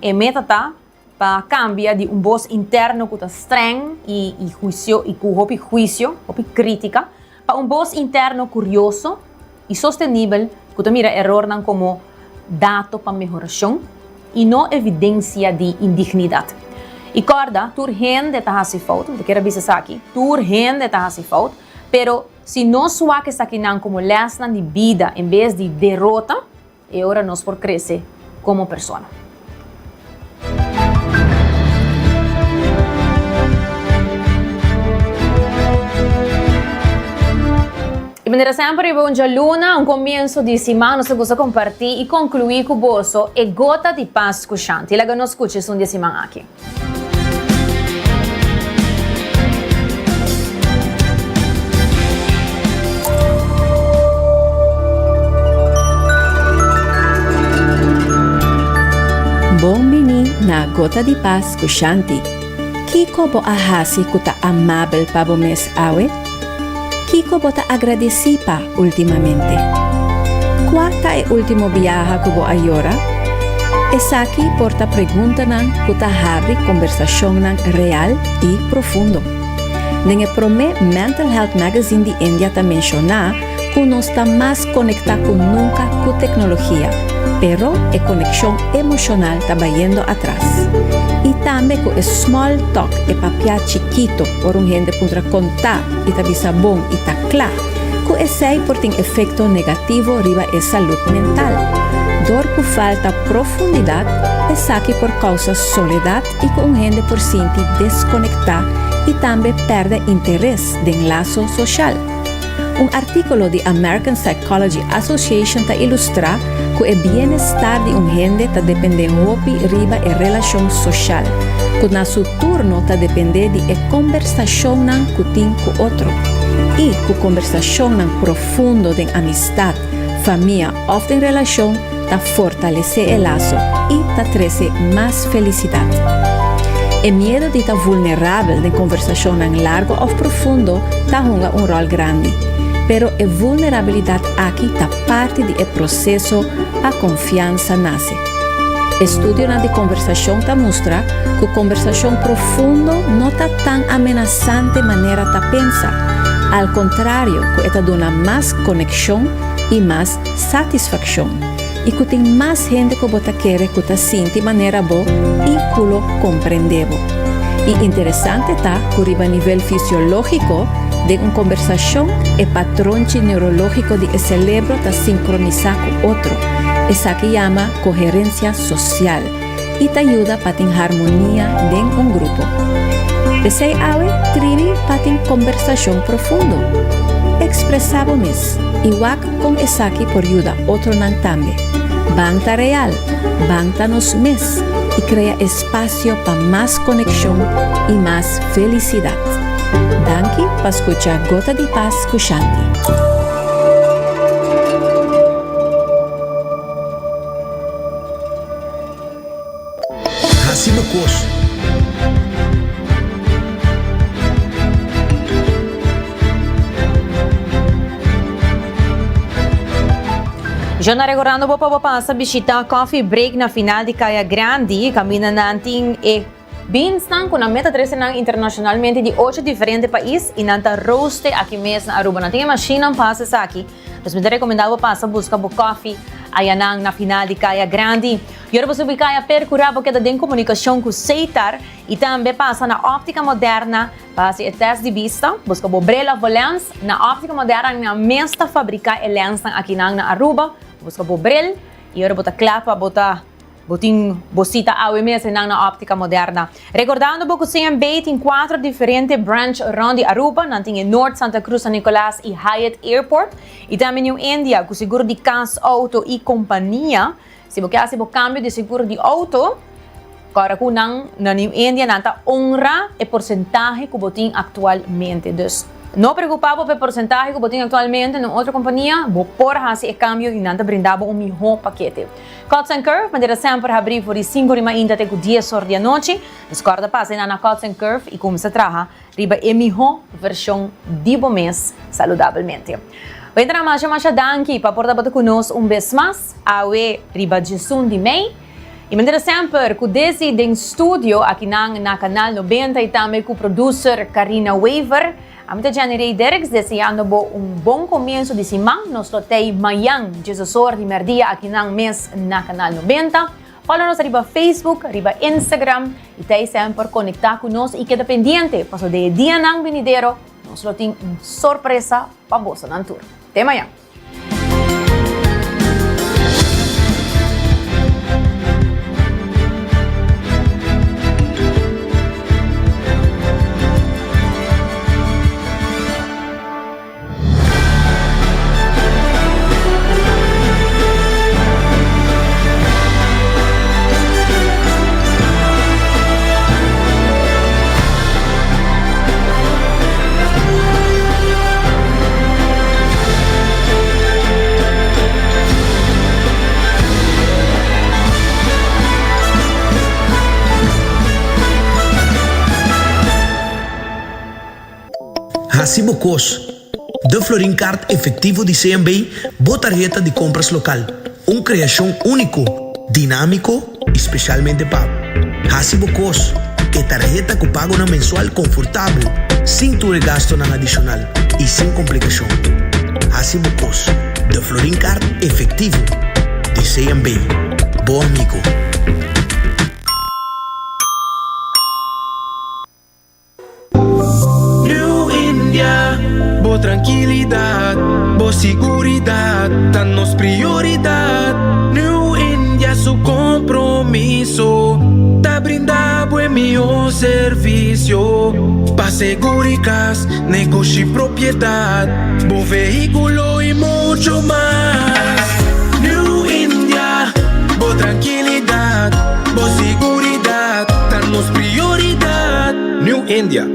E meta ta pa kambia di un bos interno ku ta streng i i huisio i ku hopi huisio, hopi krítika, pa un bos interno kurioso i sostenibel ku ta mira erornan komo dato pa mehorashon i no evidensia di indignidat. I kòrda, tur hende ta hasi fout, mi ta kier a bisa esaki, tur hende ta hasi fout, pero si nos wak esakinan komo lèsnan di bida en bes di derota, E ora nos por crece como persona. Y manera semper riba un djaluna, un comienzo di siman, nos ta gusta comparti y conclui cu boso e gota di pas cu Shanti. Laga nos scucha esun di e siman aki. Bon bini na Gota di Pas ku Shanti. Kiko bo a hasi ku ta amabel pa bo mes awe? Kiko bo ta agradesí pa últimamente? Kua ta e último biaha ku bo a yora? Esaki por ta preguntanan ku ta habri kombersashonnan real i profundo. Den e promé Mental Health Magazine di India ta menshoná ku nos ta mas konektá ku nunka ku teknologia, pero e konekshon emoshonal ta bayendo atras. I tambe ku e small talk, e papiá chikito ora un hende puntra kontá i ta bisa bon i ta kla, ku esei por tin efekto negativo riba e salud mental. Dor ku falta profundidat, esaki por kousa soledat i ku un hende por sinti deskonektá i tambe pèrdè interes den laso soshal. Un artíkulo di American Psychology Association ta ilustrá ku e bienestar di un hende ta dependé hopi riba e relashon soshal, ku na su turno ta dependé di e kombersashonnan ku tin ku otro. I ku kombersashonnan profundo den amistat, famia òf den relashon ta fortalesé e laso i ta trese mas felisidat. E miedu di ta vulnerabel den konversashonnan largu òf profundo ta hunga un ròl grandi, pero e vulnerabilidat aki ta parti di e proseso pa konfiansa nase. Estudionan di konversashon ta mustra ku konversashon profundo no ta tan amenasante manera ta pensa, al kontrario ku e ta duna mas konekshon i mas satisfakshon i ku tin mas hende ku bo ta kere ku ta sinti manera bo i ku lo komprendé bo. I interesante ta ku riba nivel fisiológiko, den un kombersashon e patronchi neurológiko di e selebro ta sinkronisá ku otro. Esaki yama koherensia sosial i ta yuda pa tin harmonia den un grupo. P'esei awe tribi pa tin kombersashon profundo. Ekspresá bo mes i wak kon esaki por yuda otronan tambe. Ban ta real, ban ta nos mes i krea espasio pa mas konekshon i mas felisidat. Danki pa skucha Gota di Pas ku Shanti. Hasi bo kos. Jona recordando bo pa bo pasa bishita Coffee Break na final di Kaya Grandi, caminda nan tin e beansnan cu nan meta trece nan internacionalmente di ocho diferente pais y nan ta roaste aki mes na Aruba. Nan tin e machinenan pa haci esaki. Pues mi ta recomenda bo pasa busca bo coffee ayanan na final di Kaya Grandi. Y ora bo subi Kaya percura bo keda den comunicacion cu Seitar y tambe pasa na Optica Moderna pa haci e test di bista. Busca bo bril of bo lens na Optica Moderna nan mes ta fabrica e lensnan akinan na Aruba. Busca bo bril y ora bo ta cla pa bo ta. Bo tin bo cita awe mes einan na Optica Moderna. Recordando bo cu CMB tin cuatro diferente branch rond di Aruba, nan tin e Noord, Santa Cruz, San Nicolas y Hyatt Airport. Y tambe New India cu seguro di cas, auto y compania. Si bo ke haci bo cambio di seguro di auto, corda cu nan na New India nan ta honra e porcentahe cu bo tin actualmente. Dus. No preocupa bo p'e porcentahe cu bo tin actualmente na un otro compania, bo por haci e cambio y nan ta brinda bo un miho pakete. Cuts and Curve, manera semper habri for di cinco di mainta te cu dies or di anochi. Nos corda pasa einan na Cuts and Curve y cuminsa traha riba e miho version di bo mes saludabelmente. Wentenan masha masha danki pa por tabata cu nos un bes mas awe riba djesun di mei. Y manera semper cu Desi den studio akinan na Canal 90 y tambe cu producer Carina Wever, ami ta Jenny Ray Derks deseando bo un bon comienzo di siman. Nos lo tey mayan djesosor di merdia akinan mes na Canal 90. Follow nos riba Facebook, riba Instagram y tey semper conecta cu nos y keda pendiente paso den e dianan binidero nos lo tin un sorpresa pa bosonan tur. Te mayan! Hasi bo kos. De Florin Card Efectivo di CMB, bo tarheta di compras local. Un creacion unico, dinamico y specialmente pa bo. Hasi bo cos. E tarheta cu pagonan mensual confortabel, sin tur e gastonan adicional y sin complicacion. Hasi bo cos. De Florin Card Efectivo di CMB. Bo amigo. New India, bo trankilidat, bo siguridat ta nos prioridat. New India su kompromiso ta brinda bo e mihó servisio pa seguri kas, negoshi, propiedat, bo vehíkulo i mucho mas. New India, bo trankilidat, bo siguridat ta nos prioridat. New India.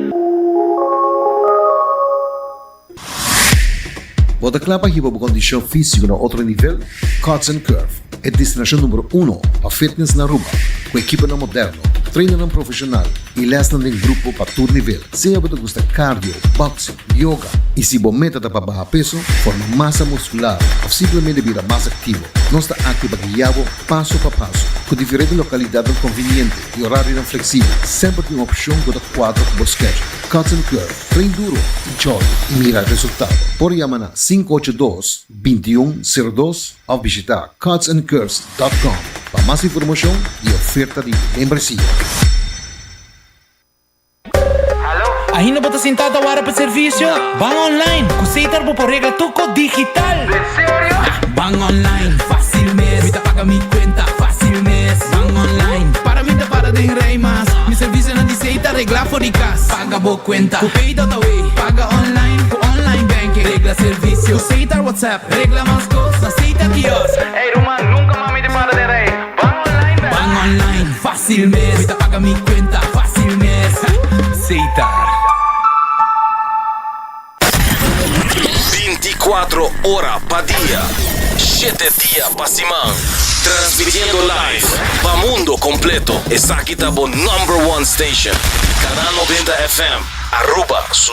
Bo ta kla pa hiba bo kondishon físiko na otro nivel? Cuts and Curve, e destinashon numero uno pa fitness na Aruba, ku ekiponan moderno, trainernan profeshonal i lèsnan den grupo pa tur nivel. Sea bo ta gusta cardio, boxing, yoga i si bo meta ta pa baha peso, forma masa muskular òf simplemente bira mas aktivo, nos ta aki pa guia bo paso pa paso. Ku diferente lokalidatnan konviniente i orarionan fleksibel, semper tin un opshon ku ta kuadra ku bo schedule. Cuts and Curve, train duro, enjoy i mira resultado. Por yama na 582, 21 02 òf bishita cutsandcurves dòt com pa mas informashon i oferta di membresia. Ainda bo ta sintá ta wara pa servisio? Ban online! Ku Setar bo por regla tur kos digital! Den serio? Ban online, fásil mes! Mi ta paga mi kuenta, fásil mes! Ban online, para mi ta para den rei mas! Mi servisionan di Setar reglá for di kas! Paga bo kuenta ku Pay.awe, paga online ku online banking, regla servisio ku Setar WhatsApp, regla mas kos na Setar kiosk! Ey ruman, nunka mas mi ta para den rei! Ban online bèk! Ban online, fásil mes! Mi ta paga mi kuenta, fásil mes! Setar. 24 ora pa dia, shete dia pa siman. Transmitiendo live pa mundo completo. Esaki ta bo number one station. Canal 90 FM, Aruba su.